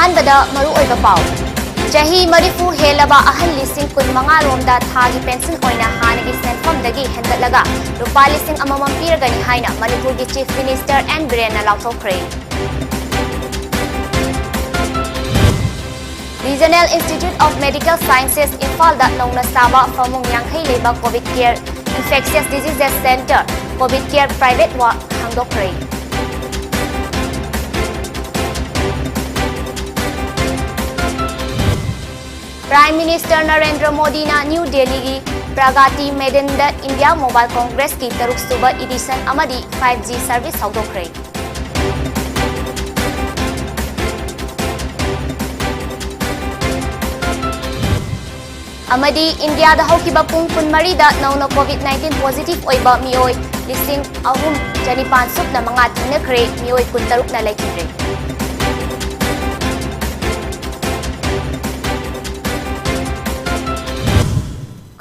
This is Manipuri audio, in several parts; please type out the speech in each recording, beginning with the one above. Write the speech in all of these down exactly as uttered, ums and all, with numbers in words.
ꯑꯍꯥꯟꯕꯗ ꯃꯔꯨꯑꯣꯏꯕ ꯄꯥꯎ꯫ ꯆꯍꯤ ꯃꯔꯤꯐꯨ ꯍꯦꯜꯂꯕ ꯑꯍꯜ ꯂꯤꯁꯤꯡ ꯀꯨꯟꯃꯉꯥ ꯔꯣꯝꯗ ꯊꯥꯒꯤ ꯄꯦꯟꯁꯟ ꯑꯣꯏꯅ ꯍꯥꯟꯅꯒꯤ ꯁꯦꯟꯐꯝꯗꯒꯤ ꯍꯦꯟꯒꯠꯂꯒ ꯂꯨꯄꯥ ꯂꯤꯁꯤꯡ ꯑꯃꯃꯝ ꯄꯤꯔꯒꯅꯤ ꯍꯥꯏꯅ ꯃꯅꯤꯄꯨꯔꯒꯤ Chief Minister N ꯕꯤꯔꯦꯟꯅ ꯂꯥꯎꯊꯣꯛꯈ꯭ꯔꯦ꯫ Regional Institute of Medical Sciences ꯏꯝꯐꯥꯜꯗ ꯅꯧꯅ ꯁꯥꯕ ꯐꯃꯨꯡ ꯌꯥꯡꯈꯩ ꯂꯩꯕ COVID Care Infectious Diseases Center, COVID Care Private Ward ꯍꯥꯡꯗꯣꯛꯈ꯭ꯔꯦ꯫ Prime Minister Narendra ꯃꯣꯗꯤꯅ ꯅ꯭ꯌꯨ ꯗꯦꯜꯂꯤꯒꯤ ꯄ꯭ꯔꯒꯇꯤ ꯃꯩꯗꯥꯟꯗ India Mobile Congressꯀꯤ ꯇꯔꯨꯛ ꯁꯨꯕ edition ꯑꯃꯗꯤ five G service ꯍꯧꯗꯣꯛꯈ꯭ꯔꯦ꯫ ꯑꯃꯗꯤ ꯏꯟꯗꯤꯌꯥꯗ ꯍꯧꯈꯤꯕ ꯄꯨꯡ ꯀꯨꯟꯃꯔꯤꯗ ꯅꯧꯅ COVID nineteen positive ꯑꯣꯏꯕ ꯃꯤꯑꯣꯏ ꯂꯤꯁꯤꯡ ꯑꯍꯨꯝ ꯆꯅꯤꯄꯥꯟ ꯁꯨꯞꯅ ꯃꯉꯥ ꯊꯦꯡꯅꯈ꯭ꯔꯦ, ꯃꯤꯑꯣꯏ ꯀꯨꯟꯇꯔꯨꯛꯅ ꯂꯩꯈꯤꯗ꯭ꯔꯦ꯫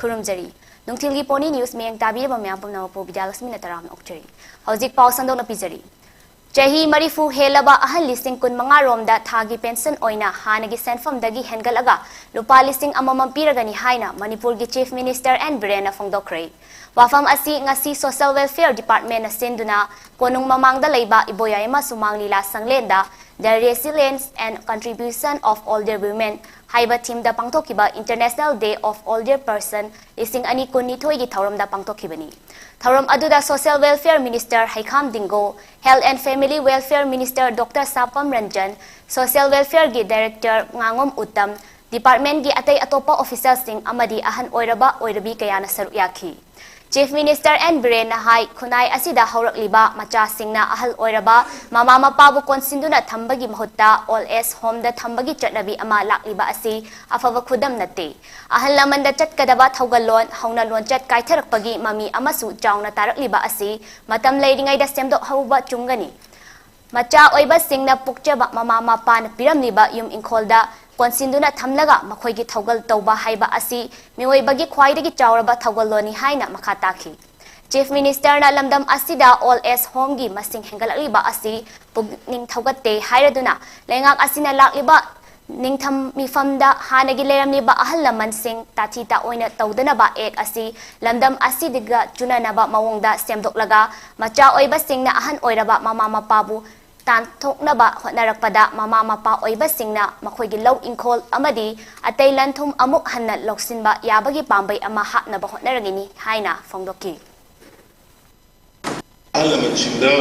ꯈꯨꯔꯨꯝꯖꯔꯤ꯫ ꯅꯨꯡꯊꯤꯜꯒꯤ ꯄꯣꯅꯤ news ꯃꯤꯠꯌꯦꯡ ꯇꯥꯕꯤꯔꯤꯕ ꯃꯌꯥꯝ ꯄꯨꯝꯅꯃꯛꯄꯨ ꯕꯤꯗ꯭ꯌꯥꯂꯛꯁꯃꯤꯅ ꯇꯔꯥꯝꯅ ꯑꯣꯛꯆꯔꯤ꯫ ꯍꯧꯖꯤꯛ ꯄꯥꯎ ꯁꯟꯗꯣꯛꯅ ꯄꯤꯖꯔꯤ꯫ ꯆꯍꯤ ꯃꯔꯤꯐꯨ ꯍꯦꯜꯂꯕ ꯑꯍꯜ ꯂꯤꯁꯤꯡ ꯀꯨꯟꯃꯉꯥ ꯔꯣꯝꯗ ꯊꯥꯒꯤ ꯄꯦꯟꯁꯟ ꯑꯣꯏꯅ ꯍꯥꯟꯅꯒꯤ ꯁꯦꯟꯐꯝꯗꯒꯤ ꯍꯦꯟꯒꯠꯂꯒ ꯂꯨꯄꯥ ꯂꯤꯁꯤꯡ ꯑꯃꯃꯝ ꯄꯤꯔꯒꯅꯤ ꯍꯥꯏꯅ ꯃꯅꯤꯄꯨꯔꯒꯤ Chief Minister N ꯕꯤꯔꯦꯟꯅ ꯐꯣꯡꯗꯣꯛꯈ꯭ꯔꯦ꯫ ꯋꯥꯐꯝ ꯑꯁꯤ ꯉꯁꯤ Social Welfare Departmentꯅ ꯁꯤꯟꯗꯨꯅ ꯀꯣꯅꯨꯡ ꯃꯃꯥꯡꯗ ꯂꯩꯕ ꯏꯕꯣꯌꯥꯏꯃ ꯁꯨꯃꯥꯡ ꯂꯤꯂꯥ ꯁꯪꯂꯦꯟꯗ The Resilience and Contribution of Older Women ꯍꯥꯏꯕ themeꯗ ꯄꯥꯡꯊꯣꯛꯈꯤꯕ International Day of Older Person ꯂꯤꯁꯤꯡ ꯑꯅꯤ ꯀꯨꯟꯅꯤꯊꯣꯏꯒꯤ ꯊꯧꯔꯝꯗ ꯄꯥꯡꯊꯣꯛꯈꯤꯕꯅꯤ꯫ ꯊꯧꯔꯝ ꯑꯗꯨꯗ Social Welfare Minister ꯍꯩꯈꯥꯝ ꯗꯤꯡꯒꯣ, Health and Family Welfare Minister Doctor ꯁꯥꯄꯝ Ranjan, Social Welfareꯒꯤ Director ꯉꯥꯉꯣꯝ Uttam, departmentꯀꯤ ꯑꯇꯩ ꯑꯇꯣꯞꯄ officialꯁꯤꯡ ꯑꯃꯗꯤ ꯑꯍꯟ ꯑꯣꯏꯔꯕ ꯑꯣꯏꯔꯕꯤ ꯀꯌꯥꯅ ꯁꯔꯨꯛ ꯌꯥꯈꯤ꯫ Chief Minister N ꯕꯤꯔꯦꯟꯅ ꯍꯥꯏ, ꯈꯨꯟꯅꯥꯏ ꯑꯁꯤꯗ ꯍꯧꯔꯛꯂꯤꯕ ꯃꯆꯥꯁꯤꯡꯅ ꯑꯍꯜ ꯑꯣꯏꯔꯕ ꯃꯃꯥ ꯃꯄꯥꯕꯨ ꯀꯣꯟꯁꯤꯟꯗꯨꯅ ꯊꯝꯕꯒꯤ ꯃꯍꯨꯠꯇ old age homeꯗ ꯊꯝꯕꯒꯤ ꯆꯠꯅꯕꯤ ꯑꯃ ꯂꯥꯛꯂꯤꯕ ꯑꯁꯤ ꯑꯐꯕ ꯈꯨꯗꯝ ꯅꯠꯇꯦ꯫ ꯑꯍꯜ ꯂꯃꯟꯗ ꯆꯠꯀꯗꯕ ꯊꯧꯒꯜꯂꯣꯟ, ꯍꯧꯅ ꯂꯣꯟꯆꯠ ꯀꯥꯏꯊꯔꯛꯄꯒꯤ ꯃꯃꯤ ꯑꯃꯁꯨ ꯆꯥꯎꯅ ꯇꯥꯔꯛꯂꯤꯕ ꯑꯁꯤ ꯃꯇꯝ ꯂꯩꯔꯤꯉꯩꯗ ꯁꯦꯝꯗꯣꯛꯍꯧꯕ ꯆꯨꯝꯒꯅꯤ꯫ ꯃꯆꯥ ꯑꯣꯏꯕꯁꯤꯡꯅ ꯄꯣꯛꯆꯕ ꯃꯃꯥ ꯃꯄꯥꯅ ꯄꯤꯔꯝꯂꯤꯕ ꯌꯨꯝ ꯏꯪꯈꯣꯜꯗ ꯀꯣꯟꯁꯤꯟꯗꯨꯅ ꯊꯝꯂꯒ ꯃꯈꯣꯏꯒꯤ ꯊꯧꯒꯜ ꯇꯧꯕ ꯍꯥꯏꯕ ꯑꯁꯤ ꯃꯤꯑꯣꯏꯕꯒꯤ ꯈ꯭ꯋꯥꯏꯗꯒꯤ ꯆꯥꯎꯔꯕ ꯊꯧꯒꯜꯂꯣꯟꯅꯤ ꯍꯥꯏꯅ ꯃꯈꯥ ꯇꯥꯈꯤ꯫ Chief Ministerꯅ ꯂꯝꯗꯝ ꯑꯁꯤꯗ old age homeꯒꯤ ꯃꯁꯤꯡ ꯍꯦꯟꯒꯠꯂꯛꯂꯤꯕ ꯑꯁꯤ ꯄꯨꯛꯅꯤꯡ ꯊꯧꯒꯠꯇꯦ ꯍꯥꯏꯔꯗꯨꯅ, ꯂꯩꯉꯥꯛ ꯑꯁꯤꯅ ꯂꯥꯛꯂꯤꯕ ꯅꯤꯡꯊꯝ ꯃꯤꯐꯝꯗ ꯍꯥꯟꯅꯒꯤ ꯂꯩꯔꯝꯂꯤꯕ ꯑꯍꯜ ꯂꯃꯟꯁꯤꯡ ꯇꯥꯊꯤ ꯇꯥꯑꯣꯏꯅ ꯇꯧꯗꯅꯕ act ꯑꯁꯤ ꯂꯝꯗꯝ ꯑꯁꯤꯒ ꯆꯨꯅꯅꯕ ꯃꯑꯣꯡꯗ ꯁꯦꯝꯗꯣꯛꯂꯒ, ꯃꯆꯥ ꯑꯣꯏꯕꯁꯤꯡꯅ ꯑꯍꯟ ꯑꯣꯏꯔꯕ ꯃꯃꯥ ꯃꯄꯥꯕꯨ ꯇꯥꯟꯊꯣꯛꯅꯕ ꯍꯣꯠꯅꯔꯛꯄꯗ, ꯃꯃꯥ ꯃꯄꯥ ꯑꯣꯏꯕꯁꯤꯡꯅ ꯃꯈꯣꯏꯒꯤ ꯂꯧ ꯏꯪꯈꯣꯜ ꯑꯃꯗꯤ ꯑꯇꯩ ꯂꯟ ꯊꯨꯝ ꯑꯃꯨꯛ ꯍꯟꯅ ꯂꯧꯁꯤꯟꯕ ꯌꯥꯕꯒꯤ ꯄꯥꯝꯕꯩ ꯑꯃ ꯍꯥꯞꯅꯕ ꯍꯣꯠꯅꯔꯒꯅꯤ ꯍꯥꯏꯅ ꯐꯣꯡꯗꯣꯛꯈꯤ꯫ ꯑꯍꯜ ꯂꯃꯟꯁꯤꯡꯗ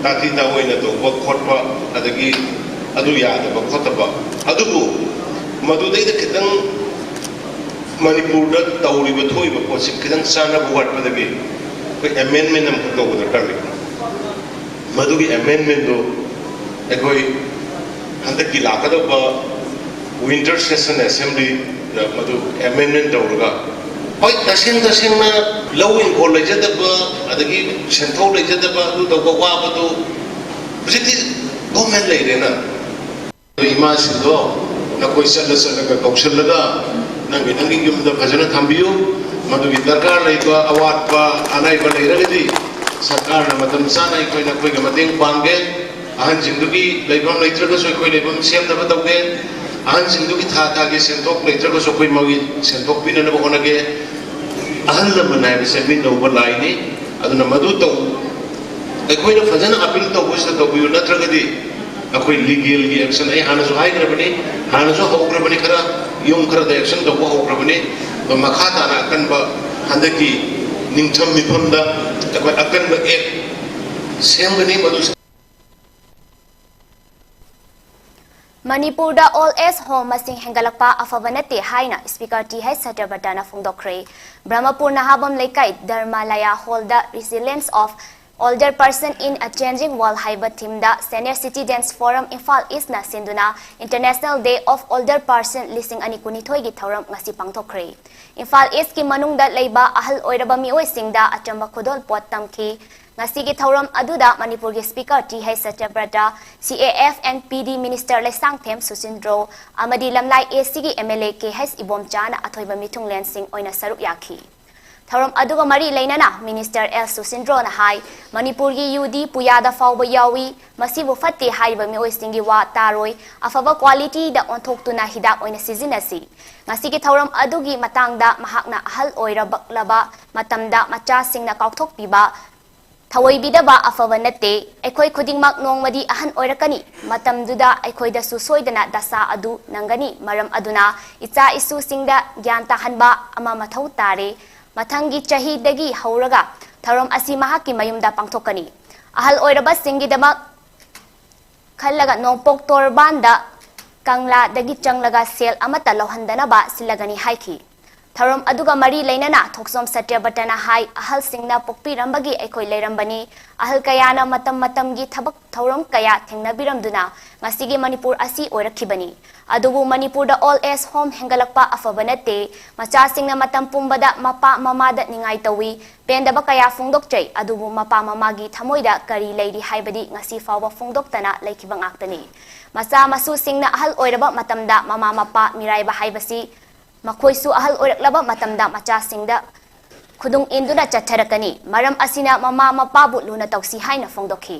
ꯇꯥꯊꯤ ꯇꯥꯑꯣꯏꯅ ꯇꯧꯕ ꯈꯣꯠꯄ, ꯑꯗꯒꯤ ꯑꯗꯨ ꯌꯥꯗꯕ ꯈꯣꯠꯇꯕ, ꯑꯗꯨꯕꯨ ꯃꯗꯨꯗꯩꯗ ꯈꯤꯇꯪ ꯃꯅꯤꯄꯨꯔꯗ ꯇꯧꯔꯤꯕ ꯊꯣꯛꯏꯕ ꯄꯣꯠꯁꯤ ꯈꯤꯇꯪ ꯆꯥꯟꯅꯕ ꯋꯥꯠꯄꯗꯒꯤ ꯑꯩꯈꯣꯏ amendment ꯑꯃꯈꯛ ꯇꯧꯕ ꯗꯔꯀꯥꯔ ꯂꯩ꯫ ꯃꯗꯨꯒꯤ amendmentꯗꯨ ꯑꯩꯈꯣꯏ ꯍꯟꯗꯛꯀꯤ ꯂꯥꯛꯀꯗꯧꯕ winter session assemblyꯗ ꯃꯗꯨ amendment ꯇꯧꯔꯒ, ꯍꯣꯏ, ꯇꯁꯦꯡ ꯇꯁꯦꯡꯅ ꯂꯧ ꯏꯪꯈꯣꯜ ꯂꯩꯖꯗꯕ, ꯑꯗꯒꯤ ꯁꯦꯟꯊꯣꯛ ꯂꯩꯖꯗꯕ, ꯑꯗꯨ ꯇꯧꯕ ꯋꯥꯕꯗꯨ ꯍꯧꯖꯤꯛꯇꯤ government ꯂꯩꯔꯦꯅ꯫ ꯑꯗꯨ ꯏꯃꯥꯁꯤꯡꯗꯣ ꯅꯈꯣꯏ ꯆꯠꯂ ꯆꯠꯂꯒ ꯀꯧꯁꯜꯂꯒ ꯅꯪꯒꯤ ꯅꯪꯒꯤ ꯌꯨꯝꯗ ꯐꯖꯅ ꯊꯝꯕꯤꯌꯨ꯫ ꯃꯗꯨꯒꯤ ꯗꯔꯀꯥꯔ ꯂꯩꯕ ꯑꯋꯥꯠꯄ ꯑꯅꯥꯏꯕ ꯂꯩꯔꯒꯗꯤ ꯁꯔꯀꯥꯔꯅ ꯃꯇꯝ ꯆꯥꯅ ꯑꯩꯈꯣꯏꯅ ꯑꯩꯈꯣꯏꯒꯤ ꯃꯇꯦꯡ ꯄꯥꯡꯒꯦ꯫ ꯑꯍꯟꯁꯤꯡꯗꯨꯒꯤ ꯂꯩꯐꯝ ꯂꯩꯇ꯭ꯔꯒꯁꯨ ꯑꯩꯈꯣꯏ ꯂꯩꯐꯝ ꯁꯦꯝꯅꯕ ꯇꯧꯒꯦ꯫ ꯑꯍꯟꯁꯤꯡꯗꯨꯒꯤ ꯊꯥ ꯊꯥꯒꯤ ꯁꯦꯟꯊꯣꯛ ꯂꯩꯇ꯭ꯔꯒꯁꯨ ꯑꯩꯈꯣꯏ ꯃꯣꯏꯒꯤ ꯁꯦꯟꯊꯣꯛ ꯄꯤꯅꯅꯕ ꯍꯣꯠꯅꯒꯦ꯫ ꯑꯍꯜ ꯂꯃꯟ ꯍꯥꯏꯕꯁꯦ ꯃꯤꯠ ꯅꯧꯕ ꯂꯥꯏꯅꯤ꯫ ꯑꯗꯨꯅ ꯃꯗꯨ ꯇꯧ, ꯑꯩꯈꯣꯏꯅ ꯐꯖꯅ appeal ꯇꯧꯕꯁꯤꯗ ꯇꯧꯕꯤꯌꯨ, ꯅꯠꯇ꯭ꯔꯒꯗꯤ ꯑꯩꯈꯣꯏ legalꯒꯤ action ꯑꯩ ꯍꯥꯟꯅꯁꯨ ꯍꯥꯏꯈ꯭ꯔꯕꯅꯤ, ꯍꯥꯟꯅꯁꯨ ꯍꯧꯈ꯭ꯔꯕꯅꯤ, ꯈꯔ ꯌꯨꯝ ꯈꯔꯗ action ꯇꯧꯕ ꯍꯧꯈ꯭ꯔꯕꯅꯤ꯫ ꯑꯗꯣ ꯃꯈꯥ ꯇꯥꯅ ꯑꯀꯟꯕ ꯍꯟꯗꯛꯀꯤ ꯅꯤꯡꯊꯝ ꯃꯤꯐꯝꯗ ꯑꯩꯈꯣꯏ ꯑꯀꯟꯕ act ꯁꯦꯝꯒꯅꯤ꯫ ꯃꯗꯨ ꯃꯅꯤꯄꯨꯔꯗ old age home ꯃꯁꯤꯡ ꯍꯦꯟꯒꯠꯂꯛꯄ ꯑꯐꯕ ꯅꯠꯇꯦ ꯍꯥꯏꯅ Speaker ꯇꯤ ꯍꯩꯆ ꯁꯇ꯭ꯌꯕ꯭ꯔꯇꯅ ꯐꯣꯡꯗꯣꯛꯈ꯭ꯔꯦ꯫ ꯕ꯭ꯔꯍꯃꯄꯨꯔ ꯅꯍꯥꯕꯝ ꯂꯩꯀꯥꯏ ꯙꯔꯃꯂꯌꯥ hallꯗ Resilience of Older Person in a Changing World ꯍꯥꯏꯕ themeꯗ Senior Citizens Forum ꯏꯝꯐꯥꯜ Eastꯅ ꯁꯤꯟꯗꯨꯅ International Day of Older Person ꯂꯤꯁꯤꯡ ꯑꯅꯤ ꯀꯨꯟꯅꯤꯊꯣꯏꯒꯤ ꯊꯧꯔꯝ ꯉꯁꯤ ꯄꯥꯡꯊꯣꯛꯈ꯭ꯔꯦ꯫ ꯏꯝꯐꯥꯜ Eastꯀꯤ ꯃꯅꯨꯡꯗ ꯂꯩꯕ ꯑꯍꯜ ꯑꯣꯏꯔꯕ ꯃꯤꯑꯣꯏꯁꯤꯡꯗ ꯑꯆꯝꯕ ꯈꯨꯗꯣꯜꯄꯣꯠ ꯇꯝꯈꯤ꯫ ꯉꯁꯤꯒꯤ ꯊꯧꯔꯝ ꯑꯗꯨꯗ ꯃꯅꯤꯄꯨꯔꯒꯤ Speaker T H Satyabrata, C A F and P D Minister Leishangthem Suchindro ꯑꯃꯗꯤ ꯂꯝꯂꯥꯏ ꯑꯦ ꯁꯤꯒꯤ M L A K H ꯏꯕꯣꯝꯆꯥꯅ ꯑꯊꯣꯏꯕ ꯃꯤꯊꯨꯡꯂꯦꯟꯁꯤꯡ ꯑꯣꯏꯅ ꯁꯔꯨꯛ ꯌꯥꯈꯤ꯫ ꯊꯧꯔꯝ ꯑꯗꯨꯒ ꯃꯔꯤ ꯂꯩꯅꯅ ꯃꯤꯅꯤꯁꯇꯔ ꯑꯦꯜ ꯁꯨꯁꯤꯟꯗ꯭ꯔꯣꯅ ꯍꯥꯏ, ꯃꯅꯤꯄꯨꯔꯒꯤ ꯌꯨꯗꯤ ꯄꯨꯌꯥꯗ ꯐꯥꯎꯕ ꯌꯥꯎꯏ, ꯃꯁꯤꯕꯨ ꯐꯠꯇꯦ ꯍꯥꯏꯔꯤꯕ ꯃꯤꯑꯣꯏꯁꯤꯡꯒꯤ ꯋꯥ ꯇꯥꯔꯣꯏ, ꯑꯐꯕ ꯀ꯭ꯋꯥꯂꯤꯇꯤꯗ ꯑꯣꯟꯊꯣꯛꯇꯨꯅ ꯍꯤꯗꯥꯛ ꯑꯣꯏꯅ ꯁꯤꯖꯤꯟꯅꯁꯤ꯫ ꯉꯁꯤꯒꯤ ꯊꯧꯔꯝ ꯑꯗꯨꯒꯤ ꯃꯇꯥꯡꯗ ꯃꯍꯥꯛꯅ ꯑꯍꯜ ꯑꯣꯏꯔꯕꯛꯂꯕ ꯃꯇꯝꯗ ꯃꯆꯥꯁꯤꯡꯅ ꯀꯥꯎꯊꯣꯛꯄꯤꯕ, ꯊꯑꯣꯏꯕꯤꯗꯕ ꯑꯐꯕ ꯅꯠꯇꯦ꯫ ꯑꯩꯈꯣꯏ ꯈꯨꯗꯤꯡꯃꯛ ꯅꯣꯡꯃꯗꯤ ꯑꯍꯟ ꯑꯣꯏꯔꯛꯀꯅꯤ꯫ ꯃꯇꯝꯗꯨꯗ ꯑꯩꯈꯣꯏꯗꯁꯨ ꯁꯣꯏꯗꯅ ꯗꯁꯥ ꯑꯗꯨ ꯅꯪꯒꯅꯤ꯫ ꯃꯔꯝ ꯑꯗꯨꯅ ꯏꯆꯥ ꯏꯁꯨꯁꯤꯡꯗ ꯒ꯭ꯌꯥꯟ ꯇꯥꯍꯟꯕ ꯑꯃ ꯃꯊꯧ ꯇꯥꯔꯦ꯫ ꯃꯊꯪꯒꯤ ꯆꯍꯤꯗꯒꯤ ꯍꯧꯔꯒ ꯊꯧꯔꯝ ꯑꯁꯤ ꯃꯍꯥꯛꯀꯤ ꯃꯌꯨꯝꯗ ꯄꯥꯡꯊꯣꯛꯀꯅꯤ꯫ ꯑꯍꯜ ꯑꯣꯏꯔꯕꯁꯤꯡꯒꯤꯗꯃꯛ ꯈꯜꯂꯒ ꯅꯣꯡꯄꯣꯛ ꯇꯣꯔꯕꯥꯟꯗ ꯀꯪꯂꯥꯗꯒꯤ ꯆꯪꯂꯒ ꯁꯦꯜ ꯑꯃꯠꯇ ꯂꯧꯍꯟꯗꯅꯕ ꯁꯤꯜꯂꯒꯅꯤ ꯍꯥꯏꯈꯤ꯫ ꯊꯧꯔꯝ ꯑꯗꯨꯒ ꯃꯔꯤ ꯂꯩꯅꯅ ꯊꯣꯛꯆꯣꯝ ꯁꯇ꯭ꯌꯕ꯭ꯔꯇꯅ ꯍꯥꯏ, ꯑꯍꯜꯁꯤꯡꯅ ꯄꯣꯛꯄꯤꯔꯝꯕꯒꯤ ꯑꯩꯈꯣꯏ ꯂꯩꯔꯝꯕꯅꯤ꯫ ꯑꯍꯜ ꯀꯌꯥꯅ ꯃꯇꯝ ꯃꯇꯝꯒꯤ ꯊꯕꯛ ꯊꯧꯔꯝ ꯀꯌꯥ ꯊꯦꯡꯅꯕꯤꯔꯝꯗꯨꯅ ꯉꯁꯤꯒꯤ ꯃꯅꯤꯄꯨꯔ ꯑꯁꯤ ꯑꯣꯏꯔꯛꯈꯤꯕꯅꯤ꯫ ꯑꯗꯨꯕꯨ ꯃꯅꯤꯄꯨꯔꯗ ꯑꯣꯜ ꯑꯦꯖ ꯍꯣꯝ ꯍꯦꯟꯒꯠꯂꯛꯄ ꯑꯐꯕ ꯅꯠꯇꯦ꯫ ꯃꯆꯥꯁꯤꯡꯅ ꯃꯇꯝ ꯄꯨꯝꯕꯗ ꯃꯄꯥ ꯃꯃꯥꯗ ꯅꯤꯡꯉꯥꯏ ꯇꯧꯏ꯫ ꯄꯦꯟꯗꯕ ꯀꯌꯥ ꯐꯣꯡꯗꯣꯛꯆꯩ, ꯑꯗꯨꯕꯨ ꯃꯄꯥ ꯃꯃꯥꯒꯤ ꯊꯃꯣꯏꯗ ꯀꯔꯤ ꯂꯩꯔꯤ ꯍꯥꯏꯕꯗꯤ ꯉꯁꯤ ꯐꯥꯎꯕ ꯐꯣꯡꯗꯣꯛꯇꯅ ꯂꯩꯈꯤꯕ ꯉꯥꯛꯇꯅꯤ꯫ ꯃꯆꯥ ꯃꯁꯨꯁꯤꯡꯅ ꯑꯍꯜ ꯑꯣꯏꯔꯕ ꯃꯇꯝꯗ ꯃꯃꯥ ꯃꯄꯥ ꯃꯤꯔꯥꯏꯕ ꯍꯥꯏꯕꯁꯤ ꯃꯈꯣꯏꯁꯨ ꯑꯍꯜ ꯑꯣꯏꯔꯛꯂꯕ ꯃꯇꯝꯗ ꯃꯆꯥꯁꯤꯡꯗ ꯈꯨꯗꯨꯡ ꯏꯟꯗꯨꯅ ꯆꯠꯊꯔꯛꯀꯅꯤ꯫ ꯃꯔꯝ ꯑꯁꯤꯅ ꯃꯃꯥ ꯃꯄꯥꯕꯨ ꯂꯨꯅ ꯇꯧꯁꯤ ꯍꯥꯏꯅ ꯐꯣꯡꯗꯣꯛꯈꯤ꯫